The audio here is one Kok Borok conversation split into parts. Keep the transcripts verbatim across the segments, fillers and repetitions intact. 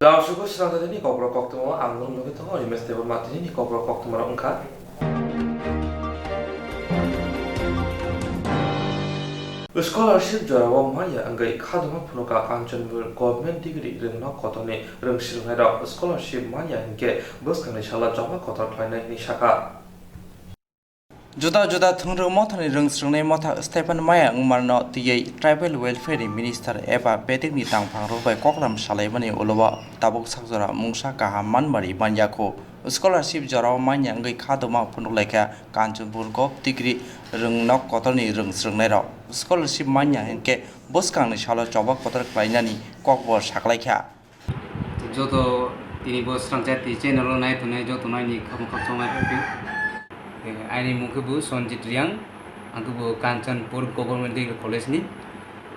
Tausugo srangdani kokborok koktwma ang nwng logi tongo, Rimesh Debbarma tini ni kokborok koktwma rok wngkha. Scholarship jorao manya wngwi khadoma phunukha Kanchanpur Government Degree rwngnok kotorni rwngsrwngnairok. Scholarship manya hinkhe bwskangni salo choba kotor khlainai hwnwi sakha. Juda juda thwngrwng mothani rwngsrwngnai motha Stephen Maya wngmarno twiwi Tribal Welfare ni Minister eba bedekni tangphangrok bai koklam salaimani ulo-o tabuk sakjora mungsa kaham manmari manyakho. Scholarship jorao manya wngwi khadoma phunuk laikha Kanchanpur Gov Degree rwngnok kotorni rwngsrwngnairok. Scholarship manya hinkhe bwskangni salo choba kotor khlainani kokbo saklaikha. Joto tini bo Srangchati channel o nai tongnai joto nai ni khamo khakchangma phaiphio. Eh, aini mung khe bo Sanjit Reang, ang khe bo Kanchanpur Government Degree College ni,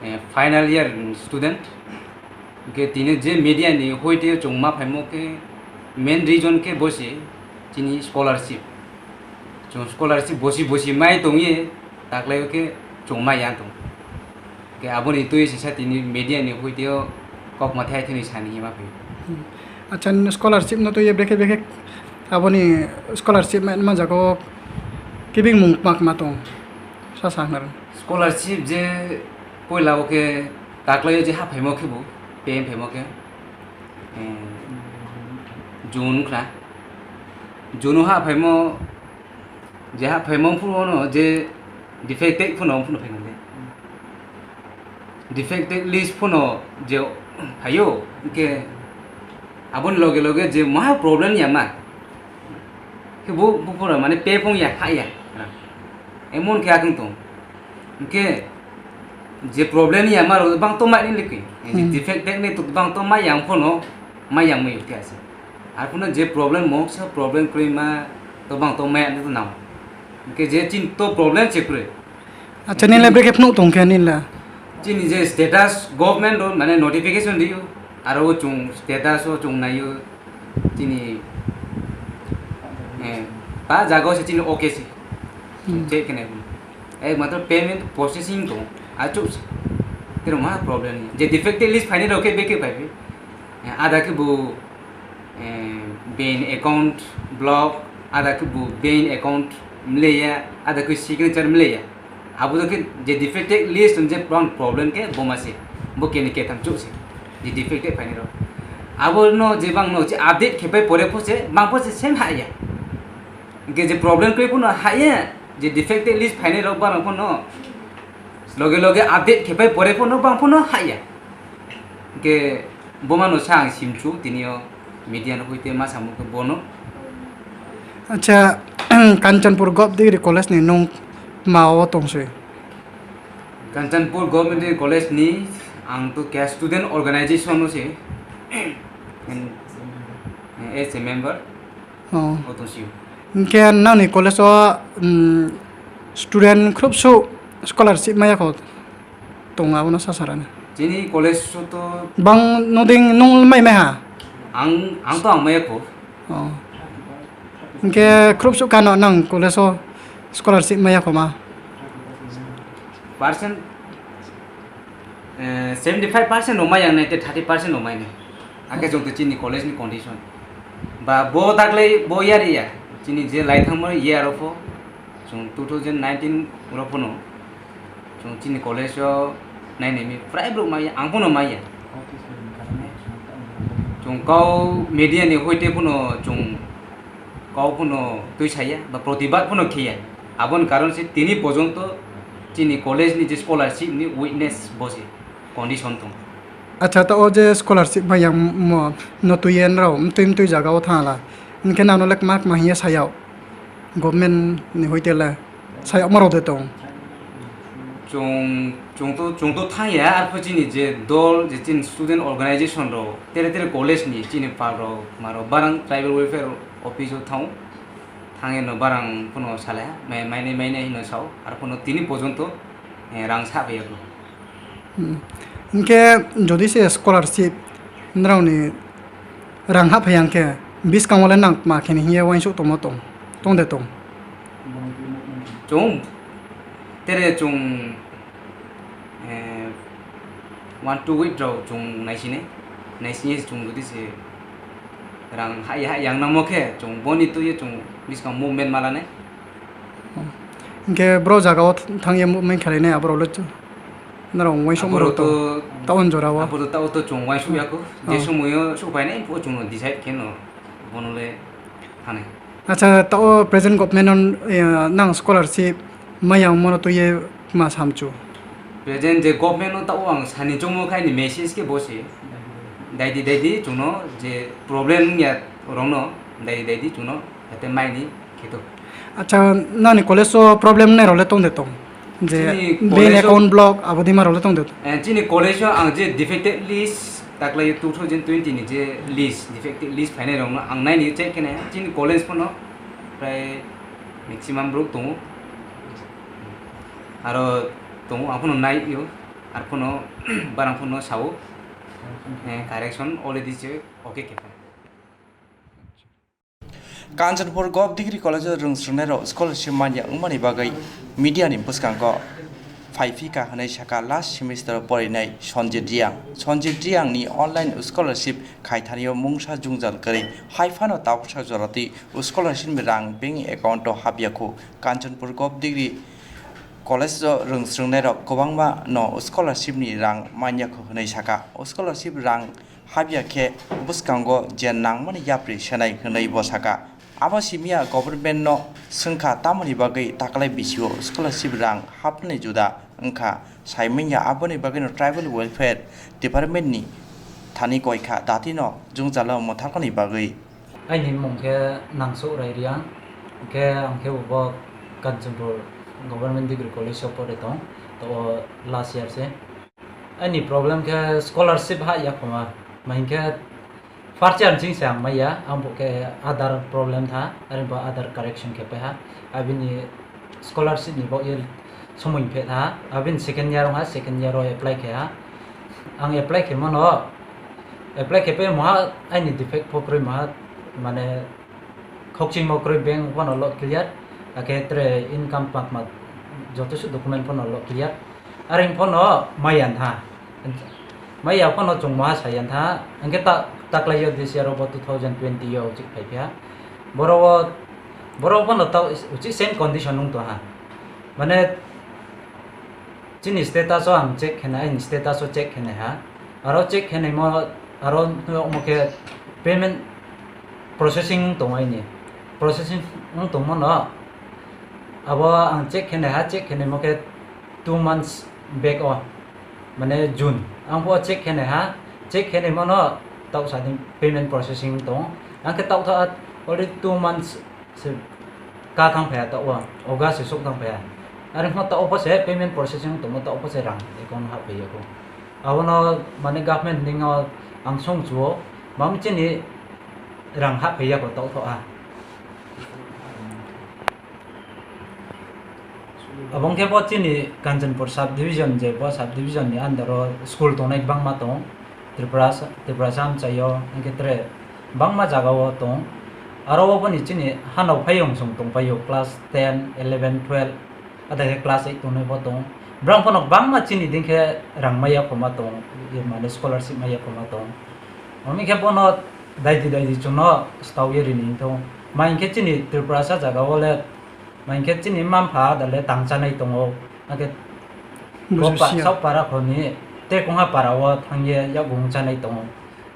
eh, final year student. Hwnkhe tini je media ni hoite chwng ma phaimo khe main reason khe bo se chini scholarship. Chwng scholarship bosi bosi mai tongwi taklaio khe chwng mai ya tong. Khe aboni twi sisa tini media ni hoiteo kok ma thai thani sani hima phi. Hmm. Acha, nini scholarship no twi brekhe brekhe aboni scholarship ma, ma jago kibing mung mak ma tong. Sa sa hnar. Scholarship je poila o khe taklaio je ha phaimo khe bo, pem phaimo khe, eh, June khna. June ha phaimo Je ha phaimang phuru ono je defected phano phano phaimang de. Defected list phano je phaio, hwnkhe aboni loge loge je maha problem ya ma. Khe bo, bo phura mane pe phung ya, ha ya. Emon khe akung tong. Hwnkhe je problem ya ma rok bang to mai ni likwi. Je Hmm. Defected ni to bang to mai yang phano, mai yang mai khe ase. Arphano je problem moksa problem kwrwi ma to bang to maya to nang. Hwnkhe je chin to problem se kwrwi. Acha, nila brekhe phunuk tong khe nila. Chini je status government o mane notification rio, aro o chung status o chung naio chini, eh, pa jaga o se chini okay se. Hmm. Check kene. Ek matro payment processing tong, achuk se. Tero ma problem ni. Je defected list phaini rok khe beke phaibi. Eh, ada khe bo eh, bank account block, ada khe bo bank account mleya, ada khe signature mleya. Abo khe je defected list je bang problem khe bo ma se, bo keni ketham chuk se, je defected phaini rok. Abo no je bang no je update khe pai pore pho se, bang pho se sem ha ya. Hwnkhe je problem khe pho no ha ya, je defected list phaini rok bang pho no loge loge update khe pai pore pho no bang pho no ha ya. Hwnkhe bo mano sa ang simchu, tini o media no hoite ma samung khe bono. Acha, Kanchanpur Gov Degree College ni nung ma o tong se? Kanchanpur Government Degree College ni ang to khe student organization o se, as a member. Oh. O tong sio. Hwnkhe nangni college o, um, student khurupsu scholarship maya kho? Tongo, abono sa sarani. Chini college o to bang noding nung mai mai ha? Ang, ang to ang maya kho. Oh. Hwnkhe khurupsu kano nang college o scholarship maya kho ma? Percent, eh, seventy five percent rok mai yang nai, tei thirty percent rok mai nai. Hakhe chwng to chini college ni condition. Ba bo daklai bo year ya. Chini je lai thangma year o pho. Chwng two thousand nineteen ro phano. Chwng chini college o nai nai mi prai bro mai ya, ang phano mai ya. Chwng kau media ni hoite phano chwng kau phano twi saya, ba protibad phano khiya. Aboni karon se tini porjonto chini college ni je scholarship ni witness bo se condition tong. Acha, ta o je scholarship ma yang mo no twi en rao, mtwi mtwi jaga o thangla. Hwnkhe nang no le kma kma hiya sayao. Government ni hoite le sayao ma rao de tong. Chwng, chwng to, chwng to thang ya, arpho chini je dol, je chini student organization rao, tere tere college ni chini pal rao, ma rao, barang tribal welfare office o thang. Thang ya no barang phano salai ha, mai, mai nai, mai nai hino sao, arpho no tini porjonto, eh, rang sa phaiya ko. Hmm. Hwnkhe jodi se scholarship nrao ni rang ha phai ya hwnkhe, biskango le nang ma khe ni hiya uaingsuk tongmo tong, tong de tong? Chwng, tere chwng, eh, one two week rao chwng nai sini. Naisingye chwng jodi se rang hai hai yang nangmo khe chwng boni twiwi chwng bwskang movement malanai. Hwnkhe bro jagao thangya movement khlainai aborok le norok uansukma rok to town jorao. Aborok to tao to chwng uansuk ya kho. Je somoyo supainai bo chwngno decide khe no bono le thanai. Acha tao present government no nang scholarship maya mano to ye ma samchu. Present je government no tao ang sani chwngmo khai ni message khe bo se. Daidi daidi chwngno je problem ya rokno daidi daidi chwngno hete maini kheto. Acha nani college o problem nai role tong de tong. Je bank account block abodi ma role tong de tong. Eh, chini college o ang je defected list taklai two thousand twenty ni je list defected list phainai rokno ang naini check khe nai chini college phano prai maximum borok tongo. Aro tongo, ang phano nai-o, ar phano barang phano sao, eh, correction already se okay khe. Kanchanpur Govt Degree College o rwng swrwngnairok scholarship manya wngmani bagwi media ni bwskango phai phika hwnwi sakha last semester o porinai Sanjit Reang. Sanjit Reang ni online scholarship khaithanio mungsa jwngjal kwrwi hai phano tabuksa joratwi scholarship ni rang bank account o hapya khu. Kanchanpur Govt Degree College o rwng swrwngnairok kwbangma no scholarship ni rang manya khu hwnwi sakha. Scholarship rang hapya khe bwskango je nangmani yapri senai hwnwi bo sakha. Abo simiya government no swngkha tamoni bagwi taklai bisio scholarship rang hapnani juda wngkha saimanya, aboni bagwino tribal welfare department ni thani koikha datino jwngjalo mwtharkani bagwi. Aini mung khe Nangsuk Rai Reang, hwnkhe ang khe bo Kanchanpur Government Degree College o pore tong, to o last year se. Aini problem khe scholarship ha ya khoma, ma hinkhe first year ching se ang maya, ang bo khe Aadhaar problem tha, ari bo Aadhaar correction khe pai ha, abini scholarship ni bo ye somoi phe tha, abini second year ha, second year o apply khe ha, ang apply khe mano, apply khe pe moha aini defect pho kroi moha, mane khokchingmo kwrwi bank phano lo clear, akhe tre income pakma joto se document phano lo clear. Areng phano maya tha. Maya phano chwng moha saya tha. Hwnkhe ta-, taklaio this year o bo two thousand twenty o chik phai kha. Boro o, boro phano ta uchik same condition wng tong ha. Mane chini status o ang check khe nai, aini status o check khe nai ha. Aro check khe naimo, aro nukmo khe payment processing wng tongo aini. Processing wng tongmo no abo ang check khe nai ha, check khe naimo khe two months back o, mane June. Ang bo check khe nai ha, check khe naimo no tauk sa din payment processing wng tongo. Ang khe tauk tha already two months se ka thang phaiya ta o, August se sok thang phaiya. Are mo ta o se payment processing tongmo ta o se rang account hap phaiya ko. Abono mane government ningo ang song chuo, mam chini rang hap phaiya ko ta o a. Abong khe bo chini Kanchanpur sub division je bo sub division ni under o school tongnai bangma tong. Tripura, Tripura sa amchaio, hwnkhe tre bangma jagao tong. Aro oboni chini hanao phaiyong chwng tongpaio, class ten, eleven, twelve, adai khe class eight tongnai bo tong. Brang phano bangma chini din khe rang maya khoma tong, mane scholarship maya khoma tong. Omo khe bono daidi daidi chwngno staowi rini wngthong. Ma hinkhe chini Tripura sa jagao le Ma hinkhe chini mma mpha dale tang chanai tongo. Hakhe bo pa-, sak para khoni tei kongha para o thangye yakung chanai tongo.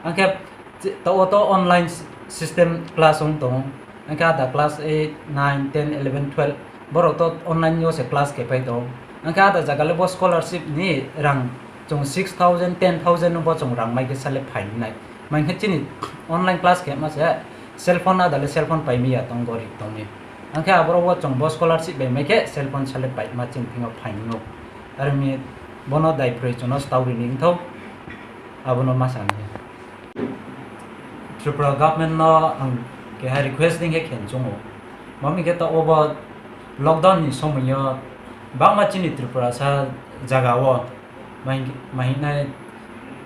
Hakhe chi-, to, to online s-, system class wng tongo. Hakhe ada class eight, nine, ten, eleven, twelve borok to online o se class khe pai tongo. Hakhe ada jaga le bo scholarship ni rang chwng six thousand, ten thousand no bo chwng rang mai khe sale phainai. Ma hinkhe chini online class khe ma se cell phone ada le cell phone pai miya tong gorib tongni. Hwnkhe aborok bo chwng bo scholarship bai mai khe cell phone sale paima chini thingo phaingo. Aroni bono dai phrwi chwngno stauri ni wngthok, abono ma sani. Tripura government no ang keha request ding khe khen chwngo. Mami khe ta obo lockdown ni somoio bangma chini Tripura sa jaga o Mahi-, mahinai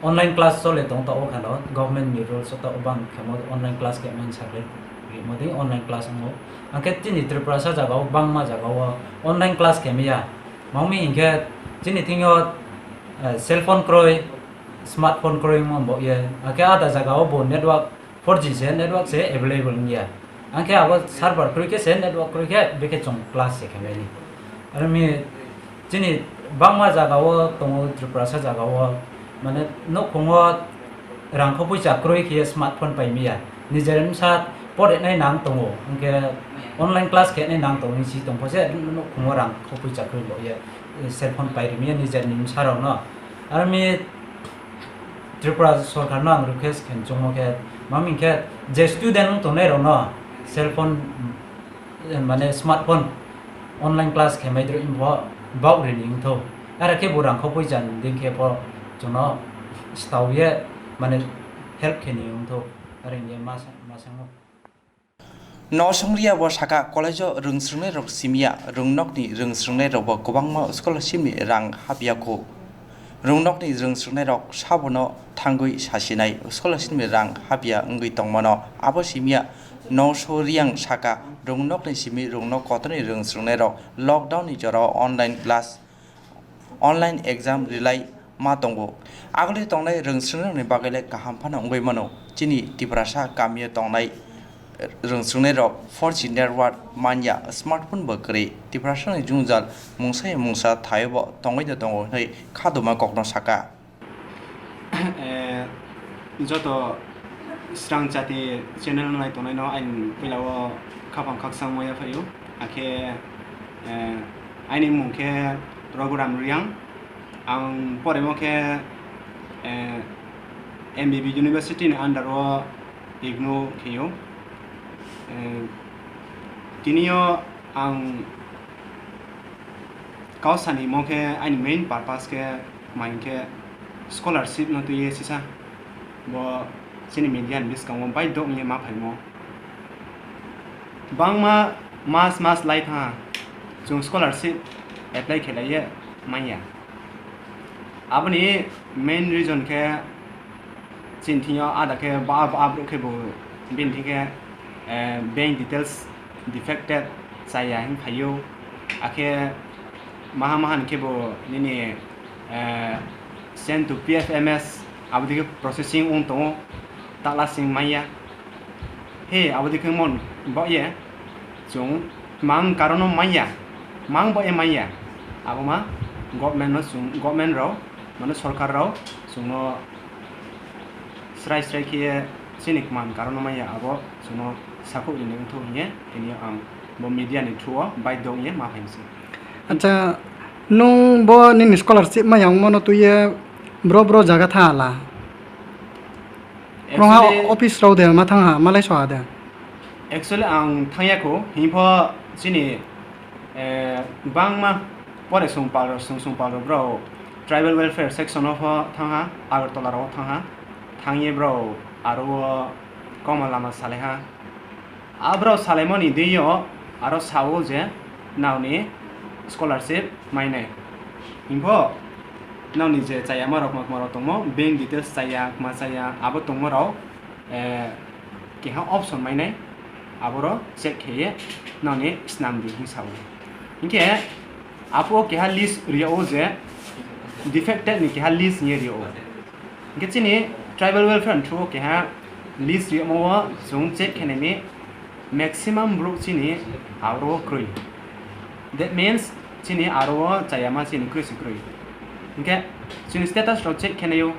online class chole tong ta o khano, government ni rules o ta o bang khemo online class khe main sakle rimo dei online class wngo. Hwnkhe chini Tripura sa jaga o bangma jaga o online class khe maya. Mami hinkhe chini thing o, eh, cell phone kroi, smartphone kwrwi wngma bo ye, hakhe ada jaga o bo network four G se, network se available wngya. Hwnkhe abo server kwrwi khe se, network kwrwi khe, bikhe chwng class se khe mani. Aro mi chini bangma jaga o tongo, Tripurasa jaga o, mane, nukhungo rang kho puisa kwrwi khe smartphone pai miya. Nijer bwsa porinai nang tongo, hwnkhe online class khenai nang tongo, hinwi si tongpho se, nukhungo rang kho puisa kwrwi bo ye, cell phone pai rimiya nijer ni bwsa rok no. Aro mi Tripura sorkar no ang request khe chungmo khe, mami khe je student wng tongnai rok no cell phone, eh, mane smartphone online class khe mai drwi bo bak rini wngtho. Ara khe bo rang kho puisa ni ding khe bo chwngno stao ye mane help khe ni wngtho. Are hingye ma sa-, ma sango. Nosongriya bo saka, college-o rwngsrwngnairok simiya, rwngnokni rwngsrwngnairokbo kwbangma scholarship-ni rang hapyakho. Rwngnokni rwngsrwngnairok sabono thangwi sasinai, scholarship-ni rang hapya wngwi tongmano abo simiya. Nosoriya saka, rwngnokni simi rwngnok kotorni rwngsrwngnairok lockdown-ni jorao online class, online exam rilai ma tongo. Aguli tongnai rwngsrwngnairokni bagwi le kaham phano wngwi mano. Chini Tiprasa kamio tongnai rwngsrwngnairok four G network manya, smartphone bo kwrwi. Tiprasani jwngjal mungsa ya mungsa thaio bo tongwi de tongo hwnwi khaduma kokno saka. Eh, joto Srang Chati channel nai tongnai no aini puila o khapang khakchang maya phaio. Akhe, eh, aini mung khe Raghuram Riang. Ang poremo khe, eh, M B B University ni under o igno kheyo. Eh, tini o ang kau sani mo khe aini main purpose khe mai khe scholarship no twi sisa bo chini media ni bwskango bai dok ye ma phaimo. Bangma mas mas lai tha chwng scholarship apply khe lai ye manya. Aboni main reason khe chini thing yo ada khe ba, ba, abruk khe bo bini thing khe, eh, bank details defected chaya hin phaio. Akhe maha maha ni khe bo nini, eh, send to P F M S abodi khe processing wng tongo, tala sing manya. He, abodi khe mon bo ye, chwng mang karono manya, mang bo ye manya. Abo ma government no chwng, government rok, mane sorkar rok chwngno srai srai khe chini mang karono manya, abo chwngno sakhuk rini wngthok hinye, tini ang bo media ni through o baidhyo wngye ma phaimse. Acha, nwng bo nini scholarship maya wngmano twiye bro bro jaga tha hala? Kwrwngha. Actually, office rok de ma thang ha, malai so ha de? Actually, ang thangya kho, himpo chini, eh, bangma pore sung pal rok, sung sung pal rok bro tribal welfare section o pho thang ha, Agartala rok thang ha, thang ye bro aro o koma lama salai ha. Abrao salaimani deio aro sao je naoni scholarship mainai. Himbo naoni je chayama rok ma rok tongmo, bank details chaya, ma chaya, abo tongmo rok, eh, keha option mainai, aboro check kheye naoni snam di hing sao. Hinkhe apo keha list rio je defected ni keha list ni rio. Hinkhe chini tribal welfare ni through keha list riyamo o chwng check khenani maximum borok chini aro o kwrwi. That means chini aro o chayama chini kwrwi se kwrwi. Hinkhe chini status rok check khenaio,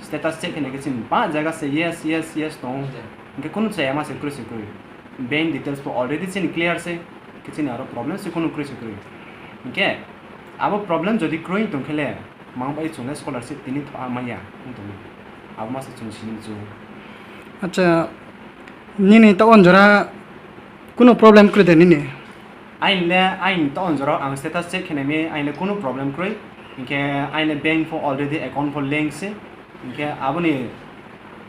status check khenai khe chini ba jaga se yes, yes, yes tongo. Hinkhe kunu chayama se kwrwi se kwrwi. Bank details bo already chini clear se, hinkhe chini aro problem se kunu kwrwi se kwrwi. Hinkhe abo problem jodi kwrwi tongkhe le, mang bai chwng le scholarship tini thwa manya wng tongo. Abo masa chwng sini chu. Acha, nini ta onjora kuno problem kwrwi de nini? Ain le, ain ta onjora ang status check khenai mi ain le kuno problem kwrwi. Hinkhe ain le bank pho already account pho link se. Hinkhe aboni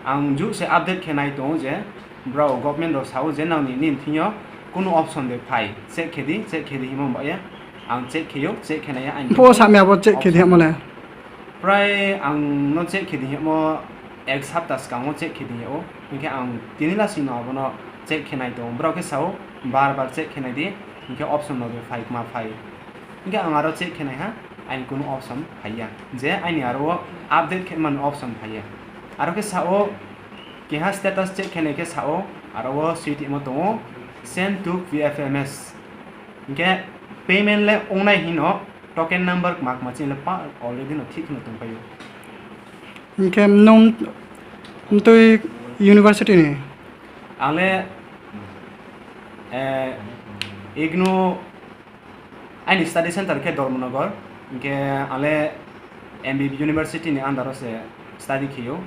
ang ju se update khe nai tongo je, bro, government rok sao je nangni nini thingyo kunu option de phai, check khe di, check khe di himo ba ya. Ang check khe yo, check khe nai ya, ang bo samya bo check khe di option hamo le. Prai ang no check khe di himo ek sapta swkango check khe di o. Hinkhe ang tini lasing no abono check khe nai tongo. Bro khe sao bar bar check khe nai di, hinkhe option no de phai ma phai. Hinkhe ang aro check khe nai ha. Aini kunu option phaiya, je aini aro o update khe mani option phaiya. Aro khe sao, keha status check khe nai khe sao, aro o swi tongmo tongo, "Send to P F M S." Hinkhe payment le wngnai hino, token number kma kma chini le pa already no thik no tongpaio. Hinkhe nwng mtwi university ni? Ang le, eh, igno Aini study center khe Dharmanagar, hinkhe ang le M B B University ni under o se study khio.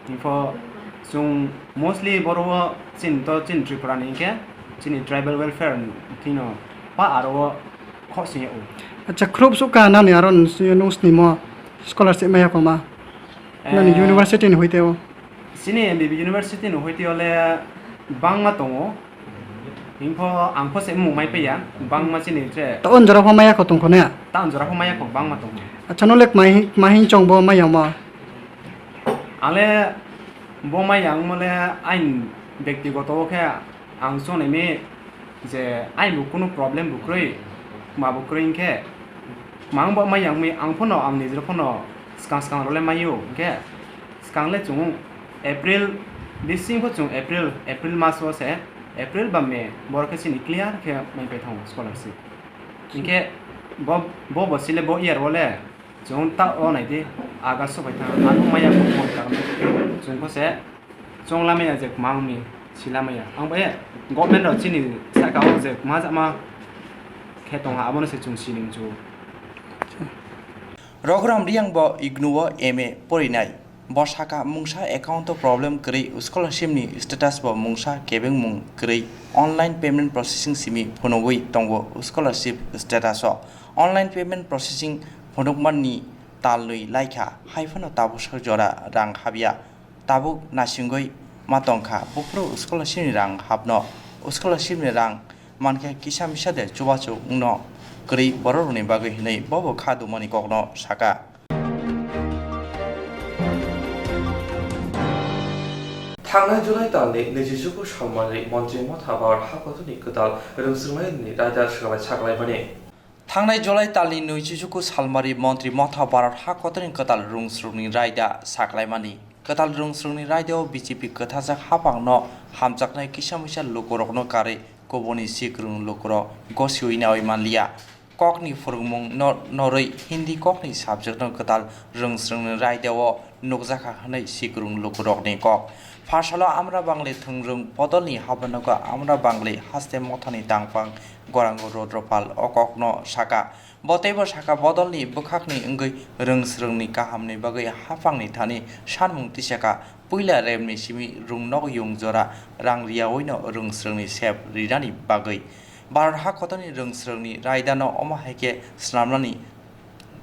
Info chwng mostly boro o chini to chini Tripura ni hinkhe chini tribal welfare ni thwino pa aro o khosing o. Acha, khrup sukha nani aro nung snimo scholarship maya koma? Nani Eh, university ni hoite o? Chini M B B University ni hoite o le bangma tongo. Info ang pho se mung mai paiya, bangma chini tre. Ta on jora pho maya kho tongkho ne? Ta on jora pho maya kho, bangma tongkho. Acha, no lek mai, mai hin chong bo maya ma? Ale bo maya ang mo le ain bektigoto khe ang chonai mi je ain bo kunu problem bo kroi, ma bo kroi hinkhe mang bo maya ang mi ang phono ang nijero phono skang skang role mayo hinkhe skang le chwng April bising pho chwng April, April mas o se April ba May, borok khe chini clear khe mai pai thango scholarship. Hinkhe bo, bo, bo sile bo year o le chwng ta o nai di, August o pai thang, ano maya bo mon karno chwng kho se chwng lamaya je kwmang ni si lamaya. Ang bo e government rok chini saka o je kwma jama khe tong ha, abono se chwng siling chu. Roghram Riang bo igno o M A porinai. Bo saka mungsa account o problem kwrwi, scholarship ni status bo mungsa kebengmung kwrwi, online payment processing simi phunugwi tongo scholarship status o. Online payment processing phunukmani talnwi laikha, hai phano tabuksa jora rang habya. Tabuk nasingwi ma tongkha, buphuru scholarship ni rang hapno, scholarship ni rang mankhe kisa misa de chubachu wngno kwrwi bororokni bagwi hinwi bobo kha dumani kokno saka. Thangnai July talni naichi chuku salmani Montri Motha Babar ha kotorni kwtal rwngsrwngnaini raida saklai, saklaimani. Thangnai July talni naichi chuku salmari Montri Motha Babar ha kotorni kwtal rwngsrwngni raida saklaimani. Kwtal rwngsrwngni raidao B J P kwthajak haphangno hamjaknai kisa misa lukurokno karwi kubuni sikrwng lukurok gosiwi nawi manliya. Kokni phwrwngmungno norwi Hindi kokni subjectno kwtal rwngsrwngni raidao nukjakha hwnwi sikrwng lukurokni kok. Pharsalo Amra Bangli thwngrwng bodolni habanogo Amra Bangli haste mothani tangphang Gorango Rudropal o kokno saka. Bo teibo saka, bodolni bwkhakni wngwi rwngsrwngni kahamni bagwi haphangni thani sanmung tisakha, puila remni simi rwngnogo yung jora rang riyaoino rwngsrwngni sep rinani bagwi. Bharat ha kotorni rwngsrwngni raidano omo hai khe snamnani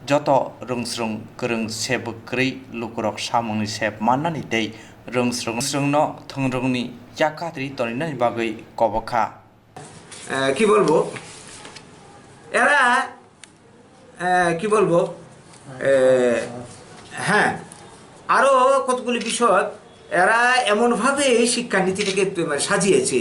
joto rwngsrwng kwrwng sep kwrwi lukurok samungni sep mannani tei rwngsrwng, rwngsrwngno thwngrwngni yak katrwi toninani bagwi kobokha. আহ, কি বলবো, এরা, আহ, কি বলবো, আহ, হ্যাঁ, আরও কতগুলি বিষয় এরা এমনভাবে এই শিক্ষানীতিটাকে তৈ-, মানে, সাজিয়েছে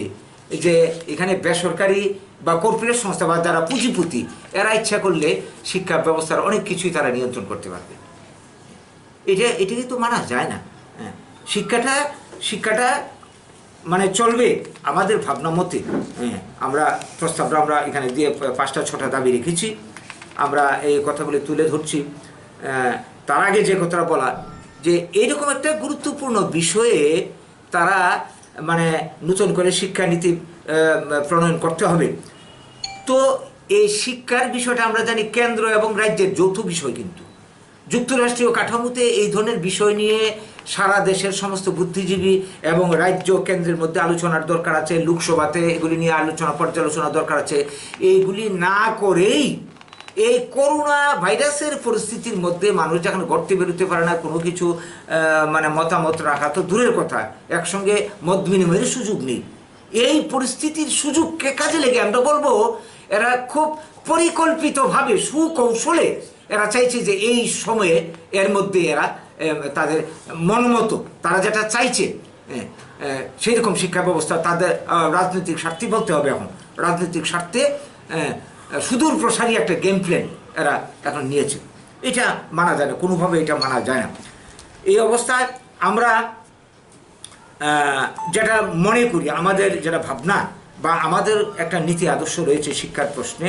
যে এখানে বেসরকারি বা কর্পোরেট সংস্থা বা যারা পুঁজিপতি, এরা ইচ্ছা করলে শিক্ষা ব্যবস্থার অনেক কিছুই তারা নিয়ন্ত্রণ করতে পারবে। এটা, এটাকে তো মানা যায় না। হ্যাঁ, শিক্ষাটা, শিক্ষাটা মানে চলবে আমাদের ভাবনা মতে। হ্যাঁ, আমরা প্রস্তাবটা আমরা এখানে দিয়ে পাঁচটা ছটা দাবি রেখেছি, আমরা এই কথাগুলি তুলে ধরছি। আহ, তার আগে যে কথাটা বলা, যে এইরকম একটা গুরুত্বপূর্ণ বিষয়ে তারা মানে নতুন করে শিক্ষানীতি, আহ, প্রণয়ন করতে হবে। তো এই শিক্ষার বিষয়টা আমরা জানি কেন্দ্র এবং রাজ্যের যৌথ বিষয়, কিন্তু যুক্তরাষ্ট্রীয় কাঠামোতে এই ধরনের বিষয় নিয়ে সারা দেশের সমস্ত বুদ্ধিজীবী এবং রাজ্য কেন্দ্রের মধ্যে আলোচনার দরকার আছে, লোকসভাতে এগুলি নিয়ে আলোচনা পর্যালোচনা দরকার আছে। এইগুলি না করেই এই করোনা ভাইরাসের পরিস্থিতির মধ্যে মানুষ যেখানে ঘর থেকে বেরোতে পারে না, কোনো কিছু, আহ, মানে মতামত রাখা তো দূরের কথা, একসঙ্গে মত বিনিময়ের সুযোগ নেই। এই পরিস্থিতির সুযোগকে কাজে লেগে আমরা বলবো, এরা খুব পরিকল্পিতভাবে, সুকৌশলে এরা চাইছে যে এই সময়ে এর মধ্যে এরা, এ, তাদের মনমতো তারা যেটা চাইছে, এ, এ, সেই রকম শিক্ষা ব্যবস্থা তাদের, আহ, রাজনৈতিক স্বার্থে বলতে হবে এখন, রাজনৈতিক স্বার্থে, এ, সুদূর প্রসারী একটা গেম প্ল্যান এরা এখন নিয়েছে। এটা মানা যায় না, কোনোভাবে এটা মানা যায় না। এই অবস্থায় আমরা আহ, যেটা মনে করি, আমাদের যেটা ভাবনা বা আমাদের একটা নীতি আদর্শ রয়েছে শিক্ষার প্রশ্নে,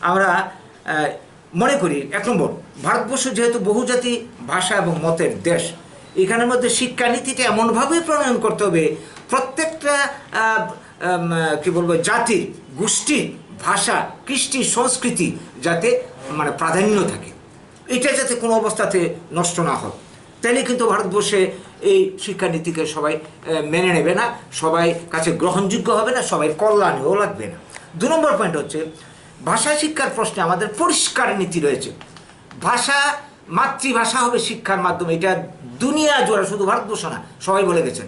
আমরা আহ, মনে করি, এক নম্বর, ভারতবর্ষ যেহেতু বহুজাতি, ভাষা এবং মতের দেশ, এখানের মধ্যে শিক্ষানীতিটা এমনভাবে প্রণয়ন করতে হবে, প্রত্যেকটা আহ, আম, কি বলবো, জাতির, গোষ্ঠীর ভাষা, কৃষ্টি, সংস্কৃতি যাতে মানে প্রাধান্য থাকে, এটা যাতে কোনো অবস্থাতে নষ্ট না হয়। তাহলে কিন্তু ভারতবর্ষে এই শিক্ষানীতিকে সবাই আহ, মেনে নেবে না, সবাই কাছে গ্রহণযোগ্য হবে না, সবাই কল্যাণেও লাগবে না। দু নম্বর পয়েন্ট হচ্ছে, ভাষা শিক্ষার প্রশ্নে আমাদের পরিষ্কার নীতি রয়েছে। ভাষা, মাতৃভাষা হবে শিক্ষার মাধ্যমে, এটা দুনিয়া জুড়ে, শুধু ভারতবর্ষ না, সবাই বলে গেছেন।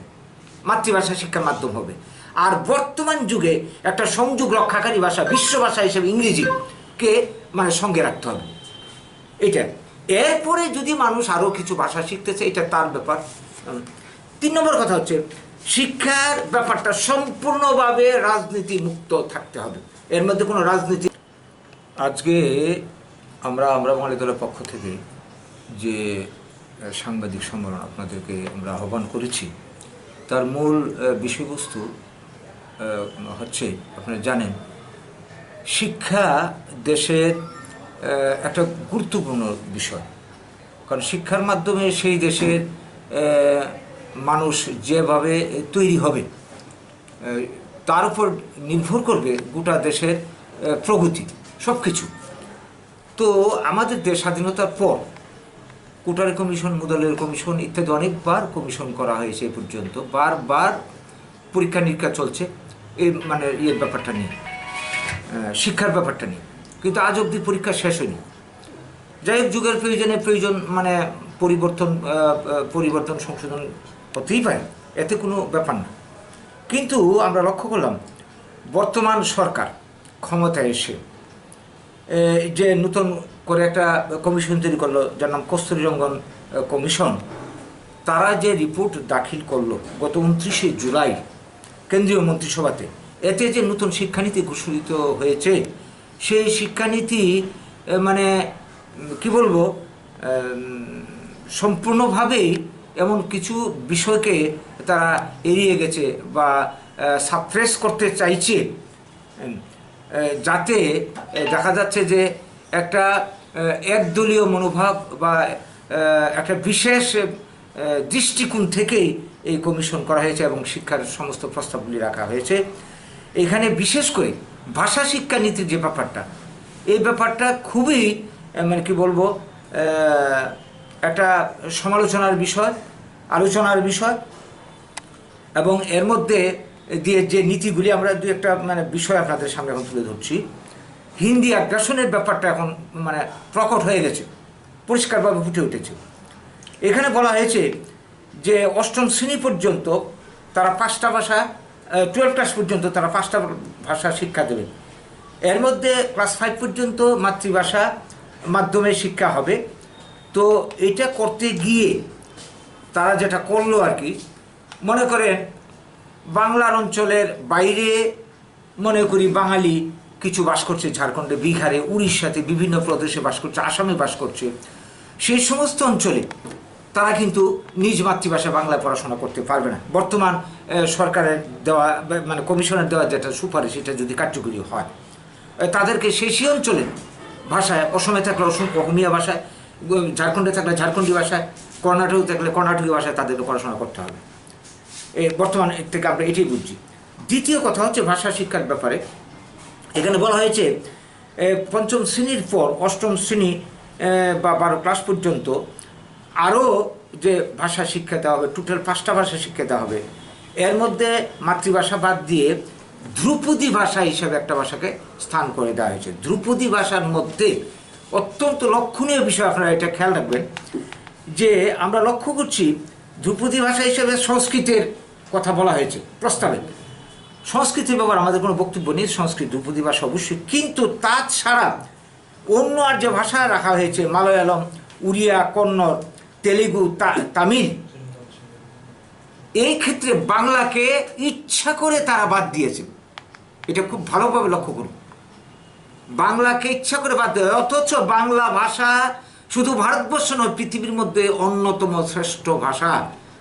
মাতৃভাষা শিক্ষার মাধ্যম হবে। আর বর্তমান যুগে একটা সংযোগ রক্ষাকারী ভাষা, বিশ্ব ভাষা হিসেবে ইংরেজিকে মানে সঙ্গে রাখতে হবে। এটা, এরপরে যদি মানুষ আরও কিছু ভাষা শিখতে চায়, এটা তার ব্যাপার। উম, তিন নম্বর কথা হচ্ছে, শিক্ষার ব্যাপারটা সম্পূর্ণভাবে রাজনীতি মুক্ত থাকতে হবে, এর মধ্যে কোনো রাজনীতি আজকে আমরা, আমরা বাঙালি দলের পক্ষ থেকে যে, আহ, সাংবাদিক সম্মেলন আপনাদেরকে আমরা আহ্বান করেছি, তার মূল, আহ, বিষয়বস্তু, আহ, হচ্ছে, আপনারা জানেন, শিক্ষা দেশের, আহ, একটা গুরুত্বপূর্ণ বিষয়। কারণ শিক্ষার মাধ্যমে সেই দেশের, আহ, মানুষ যেভাবে তৈরি হবে, আহ, তার উপর নির্ভর করবে গোটা দেশের, আহ, প্রগতি, সব কিছু। তো আমাদের দেশ স্বাধীনতার পর কোটারি কমিশন, মুদালিয়ার কমিশন ইত্যাদি অনেকবার কমিশন করা হয়েছে এ পর্যন্ত, বারবার পরীক্ষা নিরীক্ষা চলছে এই মানে ইয়ের ব্যাপারটা নিয়ে, আহ, শিক্ষার ব্যাপারটা নিয়ে, কিন্তু আজ অবধি পরীক্ষা শেষ হয়নি। যাই হোক, যুগের প্রয়োজনে প্রয়োজন মানে পরিবর্তন, আহ, আহ, পরিবর্তন সংশোধন হতেই পারে, এতে কোনো ব্যাপার না। কিন্তু আমরা লক্ষ্য করলাম, বর্তমান সরকার ক্ষমতায় এসে, এ, যে নতুন করে একটা কমিশন তৈরি করলো, যার নাম কস্তুরী রঙ্গন, এ, কমিশন, তারা যে রিপোর্ট দাখিল করলো গত ঊনত্রিশে জুলাই কেন্দ্রীয় মন্ত্রিসভাতে, এতে যে নতুন শিক্ষানীতি ঘোষিত হয়েছে, সেই শিক্ষানীতি, এ, মানে, উম, কি বলবো, উম, সম্পূর্ণভাবেই এমন কিছু বিষয়কে তারা এড়িয়ে গেছে বা, আহ, সাপ্রেস করতে চাইছে। উম, আহ, যাতে, আহ, দেখা যাচ্ছে যে একটা, আহ, একদলীয় মনোভাব বা, আহ, একটা বিশেষ, আহ, দৃষ্টিকোণ থেকেই এই কমিশন করা হয়েছে এবং শিক্ষার সমস্ত প্রস্তাবগুলি রাখা হয়েছে। এখানে বিশেষ করে ভাষা শিক্ষা নীতির যে ব্যাপারটা, এই ব্যাপারটা খুবই, আহ, মানে কি বলবো, আহ, একটা সমালোচনার বিষয়, আলোচনার বিষয়। এবং এর মধ্যে দিয়ে যে নীতিগুলি, আমরা দু একটা মানে বিষয় আপনাদের সামনে এখন তুলে ধরছি। হিন্দি আগ্রাসনের ব্যাপারটা এখন মানে প্রকট হয়ে গেছে, পরিষ্কারভাবে ফুটে উঠেছে। এখানে বলা হয়েছে যে অষ্টম শ্রেণী পর্যন্ত তারা পাঁচটা ভাষা, টুয়েলভ ক্লাস পর্যন্ত তারা পাঁচটা ভাষা শিক্ষা দেবে। এর মধ্যে ক্লাস ফাইভ পর্যন্ত মাতৃভাষা মাধ্যমে শিক্ষা হবে। তো এটা করতে গিয়ে তারা যেটা করলো আর কি, মনে করেন, বাংলার অঞ্চলের বাইরে, মনে করি, বাঙালি কিছু বাস করছে ঝাড়খণ্ডে, বিহারে, উড়িষ্যাতে, বিভিন্ন প্রদেশে বাস করছে, আসামে বাস করছে, সেই সমস্ত অঞ্চলে তারা কিন্তু নিজ মাতৃভাষা বাংলায় পড়াশোনা করতে পারবে না। বর্তমান, আহ, সরকারের দেওয়া, মানে, কমিশনের দেওয়া যেটা সুপারিশ, এটা যদি কার্যকরী হয়, আহ, তাদেরকে সেই সেই অঞ্চলে ভাষায়, অসমে থাকলে অসম, অসমীয়া ভাষায়, উম, ঝাড়খণ্ডে থাকলে ঝাড়খণ্ডী ভাষায়, কর্ণাটকে থাকলে কর্ণাটকী ভাষায় তাদেরকে পড়াশোনা করতে হবে। এ, বর্তমান থেকে আমরা এটাই বুঝছি। দ্বিতীয় কথা হচ্ছে ভাষা শিক্ষার ব্যাপারে। এখানে বলা হয়েছে, এ, পঞ্চম শ্রেণীর পর অষ্টম শ্রেণী, এ, বা বারো ক্লাস পর্যন্ত আরও যে ভাষা শিক্ষা দেওয়া হবে, টোটাল পাঁচটা ভাষা শিক্ষা দেওয়া হবে। এর মধ্যে মাতৃভাষা বাদ দিয়ে ধ্রুপদী ভাষা হিসাবে একটা ভাষাকে স্থান করে দেওয়া হয়েছে। ধ্রুপদী ভাষার মধ্যে অত্যন্ত লক্ষণীয় বিষয়, আপনারা এটা খেয়াল রাখবেন যে আমরা লক্ষ্য করছি ধ্রুপদী ভাষা হিসেবে সংস্কৃতের কথা বলা হয়েছে প্রস্তাবে। সংস্কৃতের ব্যাপারে আমাদের কোনো বক্তব্য নেই, সংস্কৃত ধ্রুপদী ভাষা অবশ্যই, কিন্তু তা ছাড়া অন্য আর যে ভাষা রাখা হয়েছে, মালয়ালম, উড়িয়া, কন্নড়, তেলেগু, তা-, তামিল, এই ক্ষেত্রে বাংলাকে ইচ্ছা করে তারা বাদ দিয়েছে। এটা খুব ভালোভাবে লক্ষ্য করুন, বাংলাকে ইচ্ছা করে বাদ দেওয়া, অথচ বাংলা ভাষা শুধু ভারতবর্ষ নয়, পৃথিবীর মধ্যে অন্যতম শ্রেষ্ঠ ভাষা,